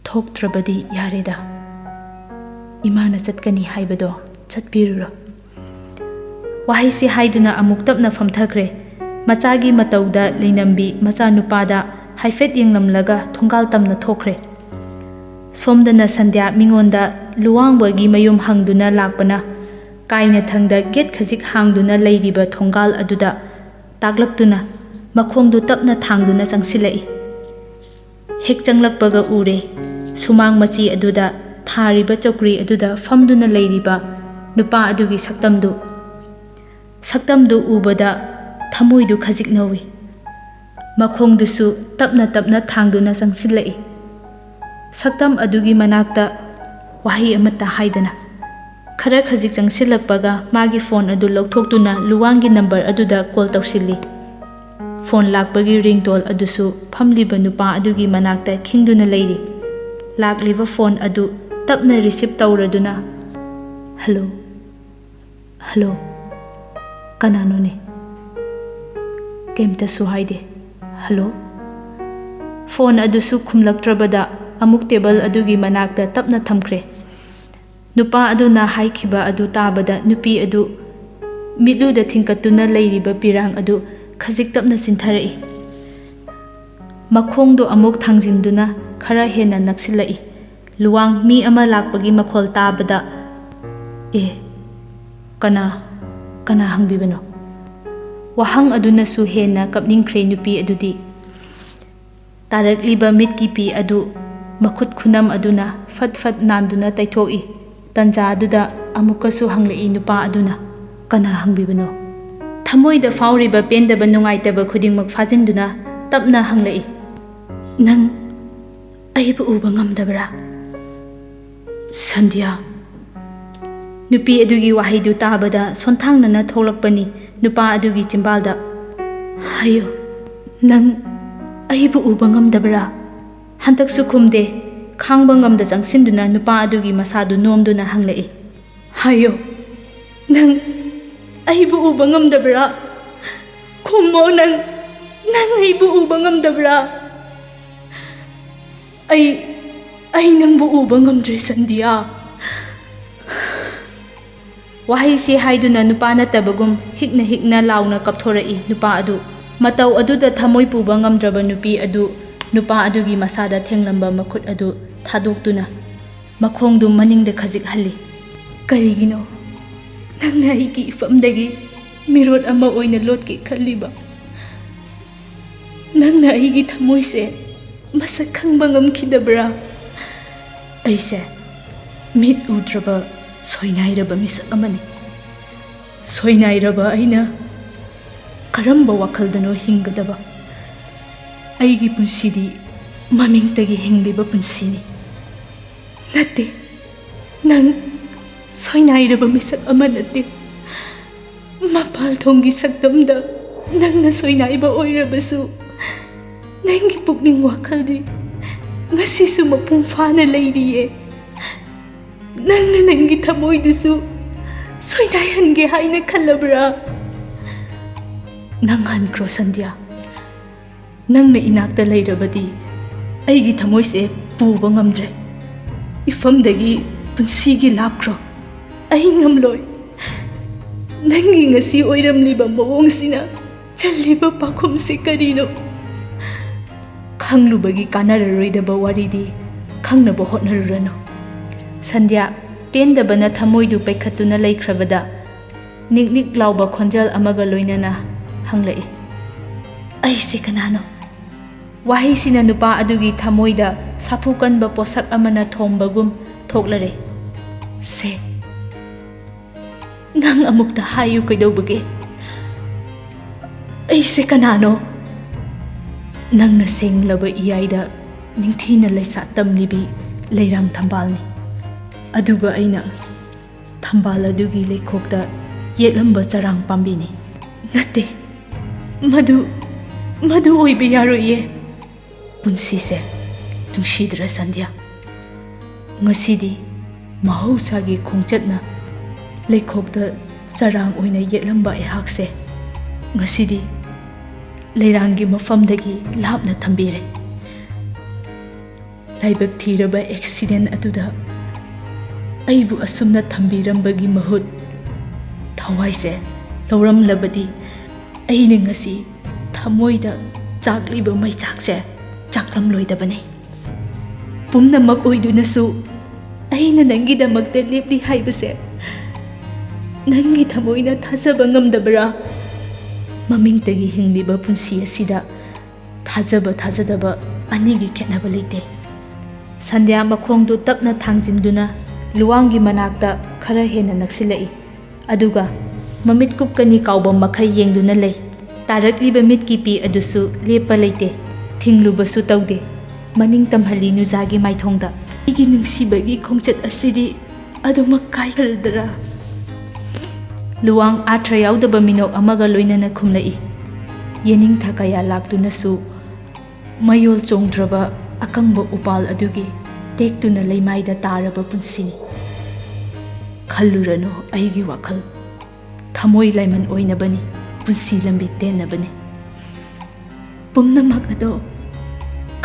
ꯊꯣꯛꯇ꯭ꯔꯕꯗꯤ ꯌꯥꯔꯦꯗ꯫ ꯏꯃꯥꯅ ꯆꯠꯀꯅꯤ ꯍꯥꯏꯕꯗꯣ ꯆꯠꯄꯤꯔꯨꯔꯣ꯫" ꯋꯥꯍꯩꯁꯤ ꯍꯥꯏꯗꯨꯅ ꯑꯃꯨꯛ ꯇꯞꯅ ꯐꯝꯊꯈ꯭ꯔꯦ꯫ ꯃꯆꯥꯒꯤ ꯃꯇꯧꯗ ꯂꯩꯅꯝꯕꯤ ꯃꯆꯥꯅꯨꯄꯥꯗ ꯍꯥꯏꯐꯦꯠ ꯌꯦꯡꯂꯝꯂꯒ ꯊꯣꯡꯒꯥꯜ ꯇꯝꯅ ꯊꯣꯛꯈ꯭ꯔꯦ꯫ ꯁꯣꯝꯗꯅ ꯁꯟꯙ꯭ꯌꯥ ꯃꯤꯉꯣꯟꯗ ꯂꯨꯋꯥꯡꯕꯒꯤ ꯃꯌꯨꯝ ꯍꯪꯗꯨꯅ ꯂꯥꯛꯄꯅ ꯀꯥꯏꯅꯊꯪꯗ ꯒꯦꯠ ꯈꯖꯤꯛ ꯍꯥꯡꯗꯨꯅ ꯂꯩꯔꯤꯕ ꯊꯣꯡꯒꯥꯜ ꯑꯗꯨꯗ ꯇꯥꯛꯂꯛꯇꯨꯅ ꯃꯈꯣꯡꯗꯨ ꯇꯞꯅ ꯊꯥꯡꯗꯨꯅ ꯆꯪꯁꯤꯜꯂꯛꯏ꯫ ꯍꯦꯛ ꯆꯪꯂꯛꯄꯒ ꯎꯔꯦ, ꯁꯨꯃꯥꯡ ꯃꯆꯤ ꯑꯗꯨꯗ ꯊꯥꯔꯤꯕ ꯆꯧꯀ꯭ꯔꯤ ꯑꯗꯨꯗ ꯐꯝꯗꯨꯅ ꯂꯩꯔꯤꯕ ꯅꯨꯄꯥ ꯑꯗꯨꯒꯤ ꯁꯛꯇꯝꯗꯨ꯫ ꯁꯛꯇꯝꯗꯨ ꯎꯕꯗ ꯊꯃꯣꯏꯗꯨ ꯈꯖꯤꯛ ꯅꯧꯏ꯫ ꯃꯈꯣꯡꯗꯨꯁꯨ ꯇꯞꯅ ꯇꯞꯅ ꯊꯥꯡꯗꯨꯅ ꯆꯪꯁꯤꯜꯂꯛꯏ꯫ ꯁꯛꯇꯝ ꯑꯗꯨꯒꯤ ꯃꯅꯥꯛꯇ ꯋꯥꯍꯩ ꯑꯃꯠꯇ ꯍꯥꯏꯗꯅ꯫ ꯈꯔ ꯈꯖꯤꯛ ꯆꯪꯁꯤꯜꯂꯛꯄꯒ ꯃꯥꯒꯤ ꯐꯣꯟ ꯑꯗꯨ ꯂꯧꯊꯣꯛꯇꯨꯅ ꯂꯨꯋꯥꯡꯒꯤ ꯅꯝꯕꯔ ꯑꯗꯨꯗ ꯀꯣꯜ ꯇꯧꯁꯤꯜꯂꯤ꯫ ꯐꯣꯟ ꯂꯥꯛꯄꯒꯤ ꯔꯤꯡꯇꯣꯟ ꯑꯗꯨꯁꯨ ꯐꯝꯂꯤꯕ ꯅꯨꯄꯥ ꯑꯗꯨꯒꯤ ꯃꯅꯥꯛꯇ ꯈꯤꯡꯗꯨꯅ ꯂꯩꯔꯤ꯫ ꯂꯥꯛꯂꯤꯕ ꯐꯣꯟ ꯑꯗꯨ ꯇꯞꯅ ꯔꯤꯁꯤꯞ ꯇꯧꯔꯗꯨꯅ, "ꯍꯜꯂꯣ, ꯍꯜꯂꯣ, ꯀꯅꯥꯅꯣꯅꯦ?" ꯀꯩꯝꯇꯁꯨ ꯍꯥꯏꯗꯦ꯫ "ꯍꯜꯂꯣ?" ꯐꯣꯟ ꯑꯗꯨꯁꯨ ꯈꯨꯝꯂꯛꯇ꯭ꯔꯕꯗ ꯑꯃꯨꯛ ꯇꯦꯕꯜ ꯑꯗꯨꯒꯤ ꯃꯅꯥꯛꯇ ꯇꯞꯅ ꯊꯝꯈ꯭ꯔꯦ꯫ ꯅꯨꯄꯥ ꯑꯗꯨꯅ ꯍꯥꯏꯈꯤꯕ ꯑꯗꯨ ꯇꯥꯕꯗ ꯅꯨꯄꯤ ꯑꯗꯨ ꯃꯤꯠꯂꯨꯗ ꯊꯤꯡꯀꯠꯇꯨꯅ ꯂꯩꯔꯤꯕ ꯄꯤꯔꯥꯡ ꯑꯗꯨ ꯈꯖꯤꯛ ꯇꯞꯅ ꯆꯤꯟꯊꯔꯛꯏ꯫ ꯃꯈꯣꯡꯗꯨ ꯑꯃꯨꯛ ꯊꯥꯡꯖꯤꯟꯗꯨꯅ ꯈꯔ ꯍꯦꯟꯅ ꯅꯛꯁꯤꯜꯂꯛꯏ꯫ ꯂꯨꯋꯥꯡ ꯃꯤ ꯑꯃ ꯂꯥꯛꯄꯒꯤ ꯃꯈꯣꯜ ꯇꯥꯕꯗ, "ꯑꯦ, ꯀꯅꯥ, ꯀꯅꯥ ꯍꯪꯕꯤꯕꯅꯣ?" ꯋꯥꯍꯪ ꯑꯗꯨꯅꯁꯨ ꯍꯦꯟꯅ ꯀꯞꯅꯤꯡꯈ꯭ꯔꯦ ꯅꯨꯄꯤ ꯑꯗꯨꯗꯤ꯫ ꯇꯥꯔꯛꯂꯤꯕ ꯃꯤꯠꯀꯤ ꯄꯤ ꯑꯗꯨ ꯃꯈꯨꯠ ꯈꯨꯅꯝ ꯑꯗꯨꯅ ꯐꯠ ꯐꯠ ꯅꯥꯟꯗꯨꯅ ꯇꯩꯊꯣꯛꯏ꯫ ꯇꯟꯖꯥ ꯑꯗꯨꯗ ꯑꯃꯨꯛꯀꯁꯨ ꯍꯪꯂꯛꯏ ꯅꯨꯄꯥ ꯑꯗꯨꯅ, "ꯀꯅꯥ ꯍꯪꯕꯤꯕꯅꯣ?" ꯊꯃꯣꯏꯗ ꯐꯥꯎꯔꯤꯕ ꯄꯦꯟꯗꯕ ꯅꯨꯡꯉꯥꯏꯇꯕ ꯈꯨꯗꯤꯡꯃꯛ ꯐꯥꯖꯤꯟꯗꯨꯅ ꯇꯞꯅ ꯍꯪꯂꯛꯏ, "ꯅꯪ ꯑꯩꯕꯨ ꯎꯕ ꯉꯝꯗꯕ꯭ꯔꯥ, ꯁꯟꯙ꯭ꯌꯥ?" ꯅꯨꯄꯤ ꯑꯗꯨꯒꯤ ꯋꯥꯍꯩꯗꯨ ꯇꯥꯕꯗ ꯁꯣꯟꯊꯥꯡꯅꯅ ꯊꯣꯛꯂꯛꯄꯅꯤ ꯅꯨꯄꯥ ꯑꯗꯨꯒꯤ ꯆꯤꯝꯕꯥꯜꯗ꯫ "ꯍꯥꯏꯌꯨ, ꯅꯪ ꯑꯩꯕꯨ ꯎꯕ ꯉꯝꯗꯕ꯭ꯔꯥ?" ꯍꯟꯗꯛꯁꯨ ꯈꯨꯝꯗꯦ꯫ ꯈꯥꯡꯕ ꯉꯝꯗ ꯆꯪꯁꯤꯟꯗꯨꯅ ꯅꯨꯄꯥ ꯑꯗꯨꯒꯤ ꯃꯁꯥꯗꯨ ꯅꯣꯝꯗꯨꯅ ꯍꯪꯂꯛꯏ, "ꯍꯥꯏꯌꯨ, ꯅꯪ ꯑꯩꯕꯨ ꯎꯕ ꯉꯝꯗꯕ꯭ꯔꯥ? ꯈꯨꯝꯃꯣ ꯅꯪ, ꯅꯪ ꯑꯩꯕꯨ ꯎꯕ ꯉꯝꯗꯕ꯭ꯔꯥ?" "ꯑꯩ, ꯑꯩ ꯅꯪꯕꯨ ꯎꯕ ꯉꯝꯗ꯭ꯔꯦ, ꯁꯟꯙ꯭ꯌꯥ꯫" ꯋꯥꯍꯩꯁꯤ ꯍꯥꯏꯗꯨꯅ ꯅꯨꯄꯥ ꯅꯠꯇꯕꯒꯨꯝ ꯍꯤꯛꯅ ꯍꯤꯛꯅ ꯂꯥꯎꯅ ꯀꯞꯊꯣꯔꯛꯏ ꯅꯨꯄꯥ ꯑꯗꯨ꯫ ꯃꯇꯧ ꯑꯗꯨꯗ ꯊꯃꯣꯏ ꯄꯨꯕ ꯉꯝꯗ꯭ꯔꯕ ꯅꯨꯄꯤ ꯑꯗꯨ ꯅꯨꯄꯥ ꯑꯗꯨꯒꯤ ꯃꯁꯥꯗ ꯊꯦꯡꯂꯝꯕ ꯃꯈꯨꯠ ꯑꯗꯨ ꯊꯥꯗꯣꯛꯇꯨꯅ ꯃꯈꯣꯡꯗꯨ ꯃꯅꯤꯡꯗ ꯈꯖꯤꯛ ꯍꯜꯂꯤ꯫ "ꯀꯔꯤꯒꯤꯅꯣ ꯅꯪꯅ ꯑꯩꯒꯤ ꯏꯐꯝꯗꯒꯤ ꯃꯤꯔꯣꯠ ꯑꯃ ꯑꯣꯏꯅ ꯂꯣꯠꯀꯦ ꯈꯜꯂꯤꯕ? ꯅꯪꯅ ꯑꯩꯒꯤ ꯊꯃꯣꯏꯁꯦ ꯃꯁꯛ ꯈꯪꯕ ꯉꯝꯈꯤꯗꯕ꯭ꯔꯥ? ꯑꯩꯁꯦ ꯃꯤꯠ ꯎꯗ꯭ꯔꯕ ꯁꯣꯏꯅꯥꯏꯔꯕ ꯃꯤꯁꯛ ꯑꯃꯅꯤ꯫ ꯁꯣꯏꯅꯥꯏꯔꯕ ꯑꯩꯅ ꯀꯔꯝꯕ ꯋꯥꯈꯜꯗꯅꯣ ꯍꯤꯡꯒꯗꯕ? ꯑꯩꯒꯤ ꯄꯨꯟꯁꯤꯗꯤ ꯃꯃꯤꯡꯇꯒꯤ ꯍꯤꯡꯂꯤꯕ ꯄꯨꯟꯁꯤꯅꯤ꯫ ꯅꯠꯇꯦ, ꯅꯪ ꯁꯣꯏꯅꯥꯏꯔꯕ ꯃꯤꯁꯛ ꯑꯃ ꯅꯠꯇꯦ꯫ ꯃꯄꯥꯜ ꯊꯣꯡꯒꯤ ꯁꯛꯇꯝꯗ ꯅꯪꯅ ꯁꯣꯏꯅꯥꯏꯕ ꯑꯣꯏꯔꯕꯁꯨ, ꯅꯪꯒꯤ ꯄꯨꯛꯅꯤꯡ ꯋꯥꯈꯜꯗꯤ ꯉꯁꯤꯁꯨ ꯃꯄꯨꯡ ꯐꯥꯅ ꯂꯩꯔꯤꯌꯦ꯫ ꯅꯪꯅ ꯅꯪꯒꯤ ꯊꯃꯣꯏꯗꯨꯁꯨ ꯁꯣꯏꯅꯥꯏꯍꯟꯒꯦ ꯍꯥꯏꯅ ꯈꯜꯂꯕ꯭ꯔꯥ? ꯅꯪ ꯍꯟꯈ꯭ꯔꯣ ꯁꯟꯙ꯭ꯌꯥ꯫ ꯅꯪꯅ ꯏꯅꯥꯛꯇ ꯂꯩꯔꯕꯗꯤ ꯑꯩꯒꯤ ꯊꯃꯣꯏꯁꯦ ꯄꯨꯕ ꯉꯝꯗ꯭ꯔꯦ꯫ ꯏꯐꯝꯗꯒꯤ ꯄꯨꯟꯁꯤꯒꯤ ꯂꯥꯞꯈ꯭ꯔꯣ꯫ ꯑꯩ ꯉꯝꯂꯣꯏ꯫ ꯅꯪꯒꯤ ꯉꯁꯤ ꯑꯣꯏꯔꯝꯂꯤꯕ ꯃꯑꯣꯡꯁꯤꯅ ꯆꯜꯂꯤꯕ ꯄꯥꯈꯨꯝꯁꯦ ꯀꯔꯤꯅꯣ? ꯈꯪꯂꯨꯕꯒꯤ ꯀꯥꯟꯅꯔꯔꯣꯏꯗꯕ ꯋꯥꯔꯤꯗꯤ ꯈꯪꯅꯕ ꯍꯣꯠꯅꯔꯨꯔꯅꯨ꯫ ꯁꯟꯙ꯭ꯌꯥ ꯄꯦꯟꯗꯕꯅ ꯊꯃꯣꯏꯗꯨ ꯄꯩꯈꯠꯇꯨꯅ ꯂꯩꯈ꯭ꯔꯕꯗ, ꯅꯤꯛ ꯅꯤꯛ ꯂꯥꯎꯕ ꯈꯣꯟꯖꯦꯜ ꯑꯃꯒ ꯂꯣꯏꯅꯅ ꯍꯪꯂꯛꯏ, "ꯑꯩꯁꯦ ꯀꯅꯥꯅꯣ?" ꯋꯥꯍꯩꯁꯤꯅ ꯅꯨꯄꯥ ꯑꯗꯨꯒꯤ ꯊꯃꯣꯏꯗ ꯁꯥꯐꯨ ꯀꯟꯕ ꯄꯣꯠꯁꯛ ꯑꯃꯅ ꯊꯣꯝꯕꯒꯨꯝ ꯊꯣꯛꯂꯔꯦ꯫ "ꯁꯦ, ꯅꯪ ꯑꯃꯨꯛꯇ ꯍꯥꯏꯌꯨ ꯀꯩꯗꯧꯕꯒꯦ? ꯑꯩꯁꯦ ꯀꯅꯥꯅꯣ?" "ꯅꯪꯅ ꯁꯦꯡꯂꯕ ꯏꯌꯥꯏꯗ ꯅꯤꯡꯊꯤꯅ ꯂꯩꯁꯥ ꯇꯝꯂꯤꯕꯤ ꯂꯩꯔꯥꯡ ꯊꯝꯕꯥꯜꯅꯤ꯫ ꯑꯗꯨꯒ ꯑꯩꯅ ꯊꯝꯕꯥꯜ ꯑꯗꯨꯒꯤ ꯂꯩꯈꯣꯛꯇ ꯌꯦꯠꯂꯝꯕ ꯆꯔꯥꯡ ꯄꯥꯝꯕꯤꯅꯤ꯫" "ꯅꯠꯇꯦ, ꯃꯗꯨ, ꯃꯗꯨ ꯑꯣꯏꯕ ꯌꯥꯔꯣꯏꯌꯦ꯫" ꯄꯨꯟꯁꯤꯁꯦ ꯅꯨꯡꯁꯤꯗ꯭ꯔ ꯁꯟꯙ꯭ꯌꯥ? ꯉꯁꯤꯗꯤ ꯃꯍꯧꯁꯥꯒꯤ ꯈꯣꯡꯆꯠꯅ ꯂꯩꯈꯣꯛꯇ ꯆꯔꯥꯡ ꯑꯣꯏꯅ ꯌꯦꯠꯂꯝꯕ ꯑꯩꯍꯥꯛꯁꯦ ꯉꯁꯤꯗꯤ ꯂꯩꯔꯥꯡꯒꯤ ꯃꯐꯝꯗꯒꯤ ꯂꯥꯞꯅ ꯊꯝꯕꯤꯔꯦ꯫ ꯂꯥꯏꯕꯛ ꯊꯤꯔꯕ ꯑꯦꯛꯁꯤꯗꯦꯟ ꯑꯗꯨꯗ ꯑꯩꯕꯨ ꯑꯁꯨꯝꯅ ꯊꯝꯕꯤꯔꯝꯕꯒꯤ ꯃꯍꯨꯠ ꯊꯋꯥꯏꯁꯦ ꯂꯧꯔꯝꯂꯕꯗꯤ, ꯑꯩꯅ ꯉꯁꯤ ꯊꯃꯣꯏꯗ ꯆꯥꯛꯂꯤꯕ ꯃꯩꯆꯥꯛꯁꯦ ꯆꯥꯛꯂꯝꯂꯣꯏꯗꯕꯅꯤ꯫ ꯄꯨꯝꯅꯃꯛ ꯑꯣꯏꯗꯨꯅꯁꯨ ꯑꯩꯅ ꯅꯪꯒꯤꯗꯃꯛꯇ ꯂꯦꯞꯂꯤ ꯍꯥꯏꯕꯁꯦ ꯅꯪꯒꯤ ꯊꯃꯣꯏꯅ ꯊꯥꯖꯕ ꯉꯝꯗꯕ꯭ꯔꯥ? ꯃꯃꯤꯡꯇꯒꯤ ꯍꯤꯡꯂꯤꯕ ꯄꯨꯟꯁꯤ ꯑꯁꯤꯗ ꯊꯥꯖꯕ ꯊꯥꯖꯗꯕ ꯑꯅꯤꯒꯤ ꯈꯦꯠꯅꯕ ꯂꯩꯇꯦ꯫ ꯁꯟꯙ꯭ꯌꯥ ꯃꯈꯣꯡꯗꯨ ꯇꯞꯅ ꯊꯥꯡꯖꯤꯟꯗꯨꯅ ꯂꯨꯋꯥꯡꯒꯤ ꯃꯅꯥꯛꯇ ꯈꯔ ꯍꯦꯟꯅ ꯅꯛꯁꯤꯜꯂꯛꯏ꯫ ꯑꯗꯨꯒ ꯃꯃꯤꯠ ꯀꯨꯞꯀꯅꯤ ꯀꯥꯎꯕ ꯃꯈꯩ ꯌꯦꯡꯗꯨꯅ ꯂꯩ꯫ ꯇꯥꯔꯛꯂꯤꯕ ꯃꯤꯠꯀꯤ ꯄꯤ ꯑꯗꯨꯁꯨ ꯂꯦꯞꯄ ꯂꯩꯇꯦ꯫ ꯊꯤꯡꯂꯨꯕꯁꯨ ꯇꯧꯗꯦ꯫ ꯃꯅꯤꯡ ꯇꯝꯍꯜꯂꯤ ꯅꯨꯖꯥꯒꯤ ꯃꯥꯏꯊꯣꯡꯗ꯫ "ꯑꯩꯒꯤ ꯅꯨꯡꯁꯤꯕꯒꯤ ꯈꯣꯡꯆꯠ ꯑꯁꯤꯗꯤ ꯑꯗꯨꯃꯛ ꯀꯥꯏꯈ꯭ꯔꯗ꯭ꯔꯥ?" ꯂꯨꯋꯥꯡ ꯑꯥꯊ꯭ꯔ ꯌꯥꯎꯗꯕ ꯃꯤꯅꯣꯛ ꯑꯃꯒ ꯂꯣꯏꯅꯅ ꯈꯨꯝꯂꯛꯏ꯫ ꯌꯦꯅꯤꯡꯊꯥ ꯀꯌꯥ ꯂꯥꯛꯇꯨꯅꯁꯨ ꯃꯌꯣꯜ ꯆꯣꯡꯗ꯭ꯔꯕ ꯑꯀꯪꯕ ꯎꯄꯥꯜ ꯑꯗꯨꯒꯤ ꯇꯦꯛꯇꯨꯅ ꯂꯩꯃꯥꯏꯗ ꯇꯥꯔꯕ ꯄꯨꯟꯁꯤꯅꯤ꯫ ꯈꯜꯂꯨꯔꯅꯨ ꯑꯩꯒꯤ ꯋꯥꯈꯜ, ꯊꯃꯣꯏ ꯂꯥꯏꯃꯟ ꯑꯣꯏꯅꯕꯅꯤ, ꯄꯨꯟꯁꯤ ꯂꯝꯕꯤ ꯇꯦꯟꯅꯕꯅꯤ꯫ ꯄꯨꯝꯅꯃꯛ ꯑꯗꯣ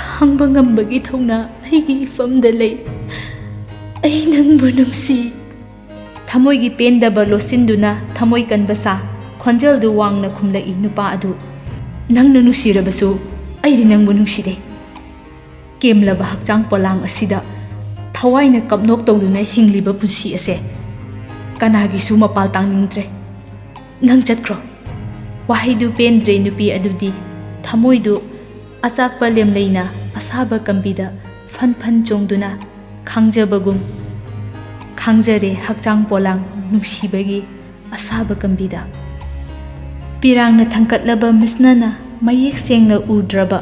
ꯈꯥꯡꯕ ꯉꯝꯕꯒꯤ ꯊꯧꯅꯥ ꯑꯩꯒꯤ ꯏꯐꯝꯗ ꯂꯩ꯫ ꯑꯩ ꯅꯪꯕꯨ ꯅꯨꯡꯁꯤ꯫ ꯊꯃꯣꯏꯒꯤ ꯄꯦꯟꯗꯕ ꯂꯣꯠꯁꯤꯟꯗꯨꯅ ꯊꯃꯣꯏ ꯀꯟꯕ ꯁꯥ, ꯈꯣꯟꯖꯦꯜꯗꯨ ꯋꯥꯡꯅ ꯈꯨꯝꯂꯛꯏ ꯅꯨꯄꯥ ꯑꯗꯨ, "ꯅꯪꯅ ꯅꯨꯡꯁꯤꯔꯕꯁꯨ ꯑꯩꯗꯤ ꯅꯪꯕꯨ ꯅꯨꯡꯁꯤꯗꯦ꯫ ꯀꯦꯝꯂꯕ ꯍꯛꯆꯥꯡ ꯄꯣꯂꯥꯡ ꯑꯁꯤꯗ ꯊꯋꯥꯏꯅ ꯀꯞꯅꯣꯛ ꯇꯧꯗꯨꯅ ꯍꯤꯡꯂꯤꯕ ꯄꯨꯟꯁꯤ ꯑꯁꯦ ꯀꯅꯥꯒꯤꯁꯨ ꯃꯄꯥꯜ ꯇꯥꯡꯅꯤꯡꯗ꯭ꯔꯦ꯫ ꯅꯪ ꯆꯠꯈ꯭ꯔꯣ꯫" ꯋꯥꯍꯩꯗꯨ ꯄꯦꯟꯗ꯭ꯔꯦ ꯅꯨꯄꯤ ꯑꯗꯨꯗꯤ꯫ ꯊꯃꯣꯏꯗꯨ ꯑꯆꯥꯛꯄ ꯂꯦꯝꯂꯩꯅ ꯑꯁꯥꯕ ꯀꯝꯕꯤꯗ ꯐꯟ ꯐꯟ ꯆꯣꯡꯗꯨꯅ ꯈꯥꯡꯖꯕꯒꯨꯝ ꯈꯥꯡꯖꯔꯦ ꯍꯛꯆꯥꯡ ꯄꯣꯂꯥꯡ ꯅꯨꯡꯁꯤꯕꯒꯤ ꯑꯁꯥꯕ ꯀꯝꯕꯤꯗ꯫ ꯄꯤꯔꯥꯡꯅ ꯊꯥꯡꯒꯠꯂꯕ ꯃꯤꯠꯁꯅꯥꯅ ꯃꯌꯦꯛ ꯁꯦꯡꯅ ꯎꯗ꯭ꯔꯕ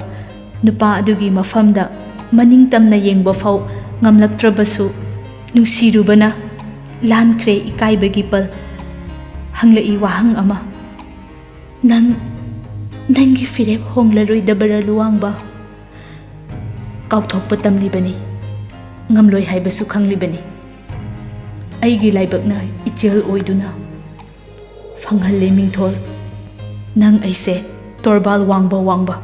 ꯅꯨꯄꯥ ꯑꯗꯨꯒꯤ ꯃꯐꯝꯗ ꯃꯅꯤꯡ ꯇꯝꯅ ꯌꯦꯡꯕ ꯐꯥꯎ ꯉꯝꯂꯛꯇ꯭ꯔꯕꯁꯨ, ꯅꯨꯡꯁꯤꯔꯨꯕꯅ ꯂꯥꯟꯈ꯭ꯔꯦ ꯏꯀꯥꯏꯕꯒꯤ ꯄꯜ꯫ ꯍꯪꯂꯛꯏ ꯋꯥꯍꯪ ꯑꯃ, "ꯅꯪ, ꯅꯪꯒꯤ ꯐꯤꯔꯦꯞ ꯍꯣꯡꯂꯔꯣꯏꯗꯕꯔꯥ ꯂꯨꯋꯥꯡꯕ?" ꯀꯥꯎꯊꯣꯛꯄ ꯇꯝꯂꯤꯕꯅꯤ, ꯉꯝꯂꯣꯏ ꯍꯥꯏꯕꯁꯨ ꯈꯪꯂꯤꯕꯅꯤ꯫ ꯑꯩꯒꯤ ꯂꯥꯏꯕꯛꯅ ꯏꯆꯦꯜ ꯑꯣꯏꯗꯨꯅ ꯐꯪꯍꯜꯂꯦ ꯃꯤꯡꯊꯣꯜ꯫ ꯅꯪ ꯑꯩꯁꯦ ꯇꯣꯔꯕꯥꯜ ꯋꯥꯡꯕ ꯋꯥꯡꯕ꯫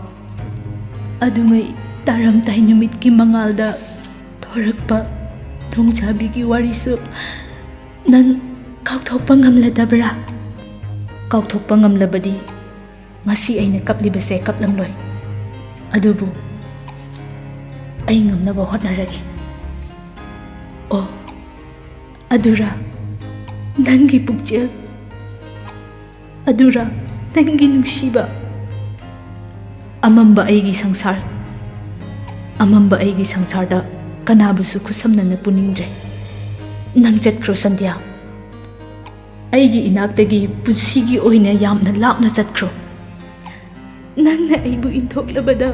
ꯑꯗꯨꯉꯩ ꯇꯥꯔꯝꯗꯥꯏ ꯅꯨꯃꯤꯠꯀꯤ ꯃꯉꯥꯜꯗ ꯊꯣꯔꯛꯄ ꯅꯣꯡꯖꯥꯕꯤꯒꯤ ꯋꯥꯔꯤꯁꯨ ꯅꯪ ꯀꯥꯎꯊꯣꯛꯄ ꯉꯝꯂꯗꯕ꯭ꯔꯥ? ꯀꯥꯎꯊꯣꯛꯄ ꯉꯝꯂꯕꯗꯤ ꯉꯁꯤ ꯑꯩꯅ ꯀꯞꯂꯤꯕꯁꯦ ꯀꯞꯂꯝꯂꯣꯏ꯫ ꯑꯗꯨꯕꯨ ꯑꯩ ꯉꯝꯅꯕ ꯍꯣꯠꯅꯔꯒꯦ꯫ ꯑꯣ, ꯑꯗꯨꯔꯥ ꯅꯪꯒꯤ ꯄꯨꯛꯆꯦꯜ? ꯑꯗꯨꯔꯥ ꯅꯪꯒꯤ ꯅꯨꯡꯁꯤꯕ? ꯑꯃꯝꯕ ꯑꯩꯒꯤ ꯁꯪꯁꯥꯔ, ꯑꯃꯝꯕ ꯑꯩꯒꯤ ꯁꯪꯁꯥꯔꯗ ꯀꯅꯥꯕꯨꯁꯨ ꯈꯨꯠꯁꯝꯅꯅ ꯄꯨꯅꯤꯡꯗ꯭ꯔꯦ꯫ ꯅꯪ ꯆꯠꯈ꯭ꯔꯣ ꯁꯟꯙ꯭ꯌꯥ꯫ ꯑꯩꯒꯤ ꯏꯅꯥꯛꯇꯒꯤ ꯄꯨꯟꯁꯤꯒꯤ ꯑꯣꯏꯅ ꯌꯥꯝꯅ ꯂꯥꯞꯅ ꯆꯠꯈ꯭ꯔꯣ꯫ ꯅꯪꯅ ꯑꯩꯕꯨ ꯏꯟꯊꯣꯛꯂꯕꯗ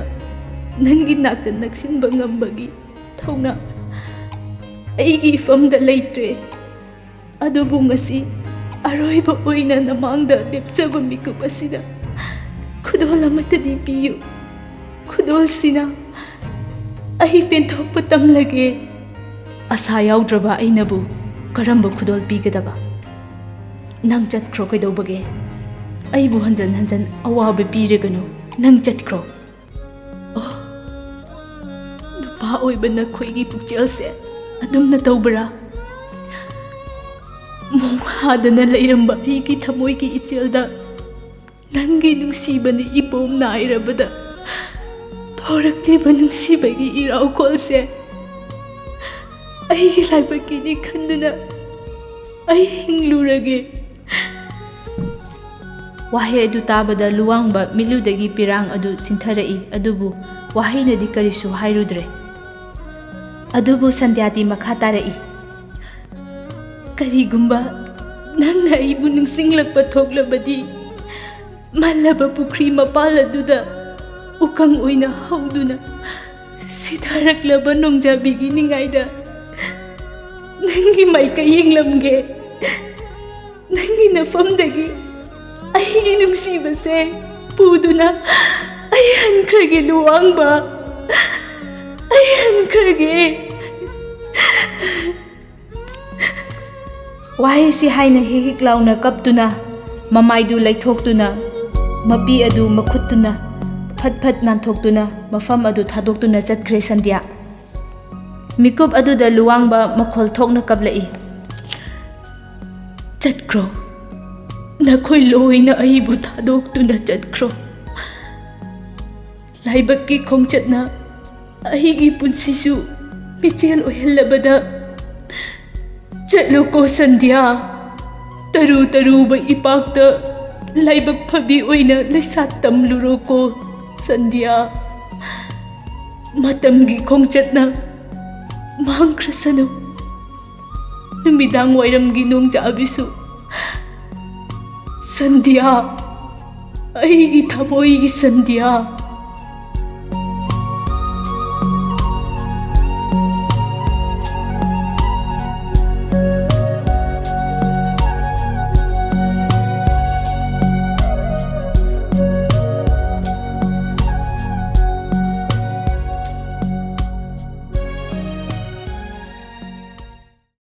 ꯅꯪꯒꯤ ꯅꯥꯛꯇ ꯅꯛꯁꯤꯟꯕ ꯉꯝꯕꯒꯤ ꯊꯧꯅꯥ ꯑꯩꯒꯤ ꯏꯐꯝꯗ ꯂꯩꯇ꯭ꯔꯦ꯫ ꯑꯗꯨꯕꯨ ꯉꯁꯤ ꯑꯔꯣꯏꯕ ꯑꯣꯏꯅ ꯅꯃꯥꯡꯗ ꯂꯦꯞꯆꯕ ꯃꯤꯀꯨꯞ ꯑꯁꯤꯗ ꯈꯨꯗꯣꯜ ꯑꯃꯠꯇꯗꯤ ꯄꯤꯌꯨ꯫ ꯈꯨꯗꯣꯜꯁꯤꯅ ꯑꯩ ꯄꯦꯟꯊꯣꯛꯄ ꯇꯝꯂꯒꯦ꯫ ꯑꯁꯥ ꯌꯥꯎꯗ꯭ꯔꯕ ꯑꯩꯅꯕꯨ ꯀꯔꯝꯕ ꯈꯨꯗꯣꯜ ꯄꯤꯒꯗꯕ? ꯅꯪ ꯆꯠꯈ꯭ꯔꯣ, ꯀꯩꯗꯧꯕꯒꯦ? ꯑꯩꯕꯨ ꯍꯟꯖꯟ ꯍꯟꯖꯟ ꯑꯋꯥꯕ ꯄꯤꯔꯒꯅꯨ꯫ ꯅꯪ ꯆꯠꯈ꯭ꯔꯣ꯫ ꯑꯣ, ꯅꯨꯄꯥ ꯑꯣꯏꯕ ꯅꯈꯣꯏꯒꯤ ꯄꯨꯛꯆꯦꯜꯁꯦ ꯑꯗꯨꯝꯅ ꯇꯧꯕ꯭ꯔꯥ? ꯃꯣꯡ ꯍꯥꯗꯅ ꯂꯩꯔꯝꯕ ꯑꯩꯒꯤ ꯊꯃꯣꯏꯒꯤ ꯏꯆꯦꯜꯗ ꯅꯪꯒꯤ ꯅꯨꯡꯁꯤꯕꯅ ꯏꯄꯣꯝ ꯅꯥꯏꯔꯕꯗ ꯊꯣꯔꯛꯂꯤꯕ ꯅꯨꯡꯁꯤꯕꯒꯤ ꯏꯔꯥꯎꯈꯣꯜꯁꯦ ꯑꯩꯒꯤ ꯂꯥꯏꯕꯛꯀꯤꯅꯤ ꯈꯟꯗꯨꯅ ꯑꯩ ꯍꯤꯡꯂꯨꯔꯒꯦ꯫ ꯋꯥꯍꯩ ꯑꯗꯨ ꯇꯥꯕꯗ ꯂꯨꯋꯥꯡꯕ ꯃꯤꯠꯂꯨꯗꯒꯤ ꯄꯤꯔꯥꯡ ꯑꯗꯨ ꯆꯤꯡꯊꯔꯛꯏ, ꯑꯗꯨꯕꯨ ꯋꯥꯍꯩꯅꯗꯤ ꯀꯔꯤꯁꯨ ꯍꯥꯏꯔꯨꯗ꯭ꯔꯦ꯫ ꯑꯗꯨꯕꯨ ꯁꯟꯙ꯭ꯌꯥꯗꯤ ꯃꯈꯥ ꯇꯥꯔꯛꯏ, "ꯀꯔꯤꯒꯨꯝꯕ ꯅꯪꯅ ꯑꯩꯕꯨ ꯅꯤꯡꯁꯤꯡꯂꯛꯄ ꯊꯣꯛꯂꯕꯗꯤ, ꯃꯜꯂꯕ ꯄꯨꯈ꯭ꯔꯤ ꯃꯄꯥꯜ ꯑꯗꯨꯗ ꯎꯀꯪ ꯑꯣꯏꯅ ꯍꯧꯗꯨꯅ ꯁꯤꯊꯔꯛꯂꯕ ꯅꯣꯡꯖꯥꯕꯤꯒꯤ ꯅꯤꯡꯉꯥꯏꯗ ꯅꯪꯒꯤ ꯃꯥꯏꯀꯩ ꯌꯦꯡꯂꯝꯒꯦ꯫ ꯅꯪꯒꯤ ꯅꯐꯝꯗꯒꯤ ꯑꯩꯒꯤ ꯅꯨꯡꯁꯤꯕꯁꯦ ꯄꯨꯗꯨꯅ ꯑꯩ ꯍꯟꯈ꯭ꯔꯒꯦ ꯂꯨꯋꯥꯡꯕ, ꯑꯩ ꯍꯟꯈ꯭ꯔꯒꯦ꯫" ꯋꯥꯍꯩꯁꯤ ꯍꯥꯏꯅ ꯍꯤꯛ ꯍꯤꯛ ꯂꯥꯎꯅ ꯀꯞꯇꯨꯅ ꯃꯃꯥꯏꯗꯨ ꯂꯩꯊꯣꯛꯇꯨꯅ ꯃꯄꯤ ꯑꯗꯨ ꯃꯈꯨꯠꯇꯨꯅ ꯐꯠ ꯐꯠ ꯅꯥꯟꯊꯣꯛꯇꯨꯅ ꯃꯐꯝ ꯑꯗꯨ ꯊꯥꯗꯣꯛꯇꯨꯅ ꯆꯠꯈ꯭ꯔꯦ ꯁꯟꯙ꯭ꯌꯥ꯫ ꯃꯤꯀꯨꯞ ꯑꯗꯨꯗ ꯂꯨꯋꯥꯡꯕ ꯃꯈꯣꯜ ꯊꯣꯛꯅ ꯀꯞꯂꯛꯏ, "ꯆꯠꯈ꯭ꯔꯣ, ꯅꯈꯣꯏ ꯂꯣꯏꯅ ꯑꯩꯕꯨ ꯊꯥꯗꯣꯛꯇꯨꯅ ꯆꯠꯈ꯭ꯔꯣ꯫ ꯂꯥꯏꯕꯛꯀꯤ ꯈꯣꯡꯆꯠꯅ ꯑꯩꯒꯤ ꯄꯨꯟꯁꯤꯁꯨ ꯃꯤꯆꯦꯜ ꯑꯣꯏꯍꯜꯂꯕꯗ ꯆꯠꯂꯨꯀꯣ ꯁꯟꯙ꯭ꯌꯥ꯫ ꯇꯔꯨ ꯇꯔꯨꯕ ꯏꯄꯥꯛꯇ ꯂꯥꯏꯕꯛ ꯐꯕꯤ ꯑꯣꯏꯅ ꯂꯩꯁꯥ ꯇꯝꯂꯨꯔꯣꯀꯣ ꯁꯟꯙ꯭ꯌꯥ꯫ ꯃꯇꯝꯒꯤ ꯈꯣꯡꯆꯠꯅ ꯃꯥꯡꯈ꯭ꯔꯁꯅꯨ꯫ ꯅꯨꯃꯤꯗꯥꯡ ꯋꯥꯏꯔꯝꯒꯤ ꯅꯣꯡꯖꯥꯕꯤꯁꯨ ꯁꯟꯙ꯭ꯌꯥ, ꯑꯩꯒꯤ ꯊꯃꯣꯏꯒꯤ ꯁꯟꯙ꯭ꯌꯥ,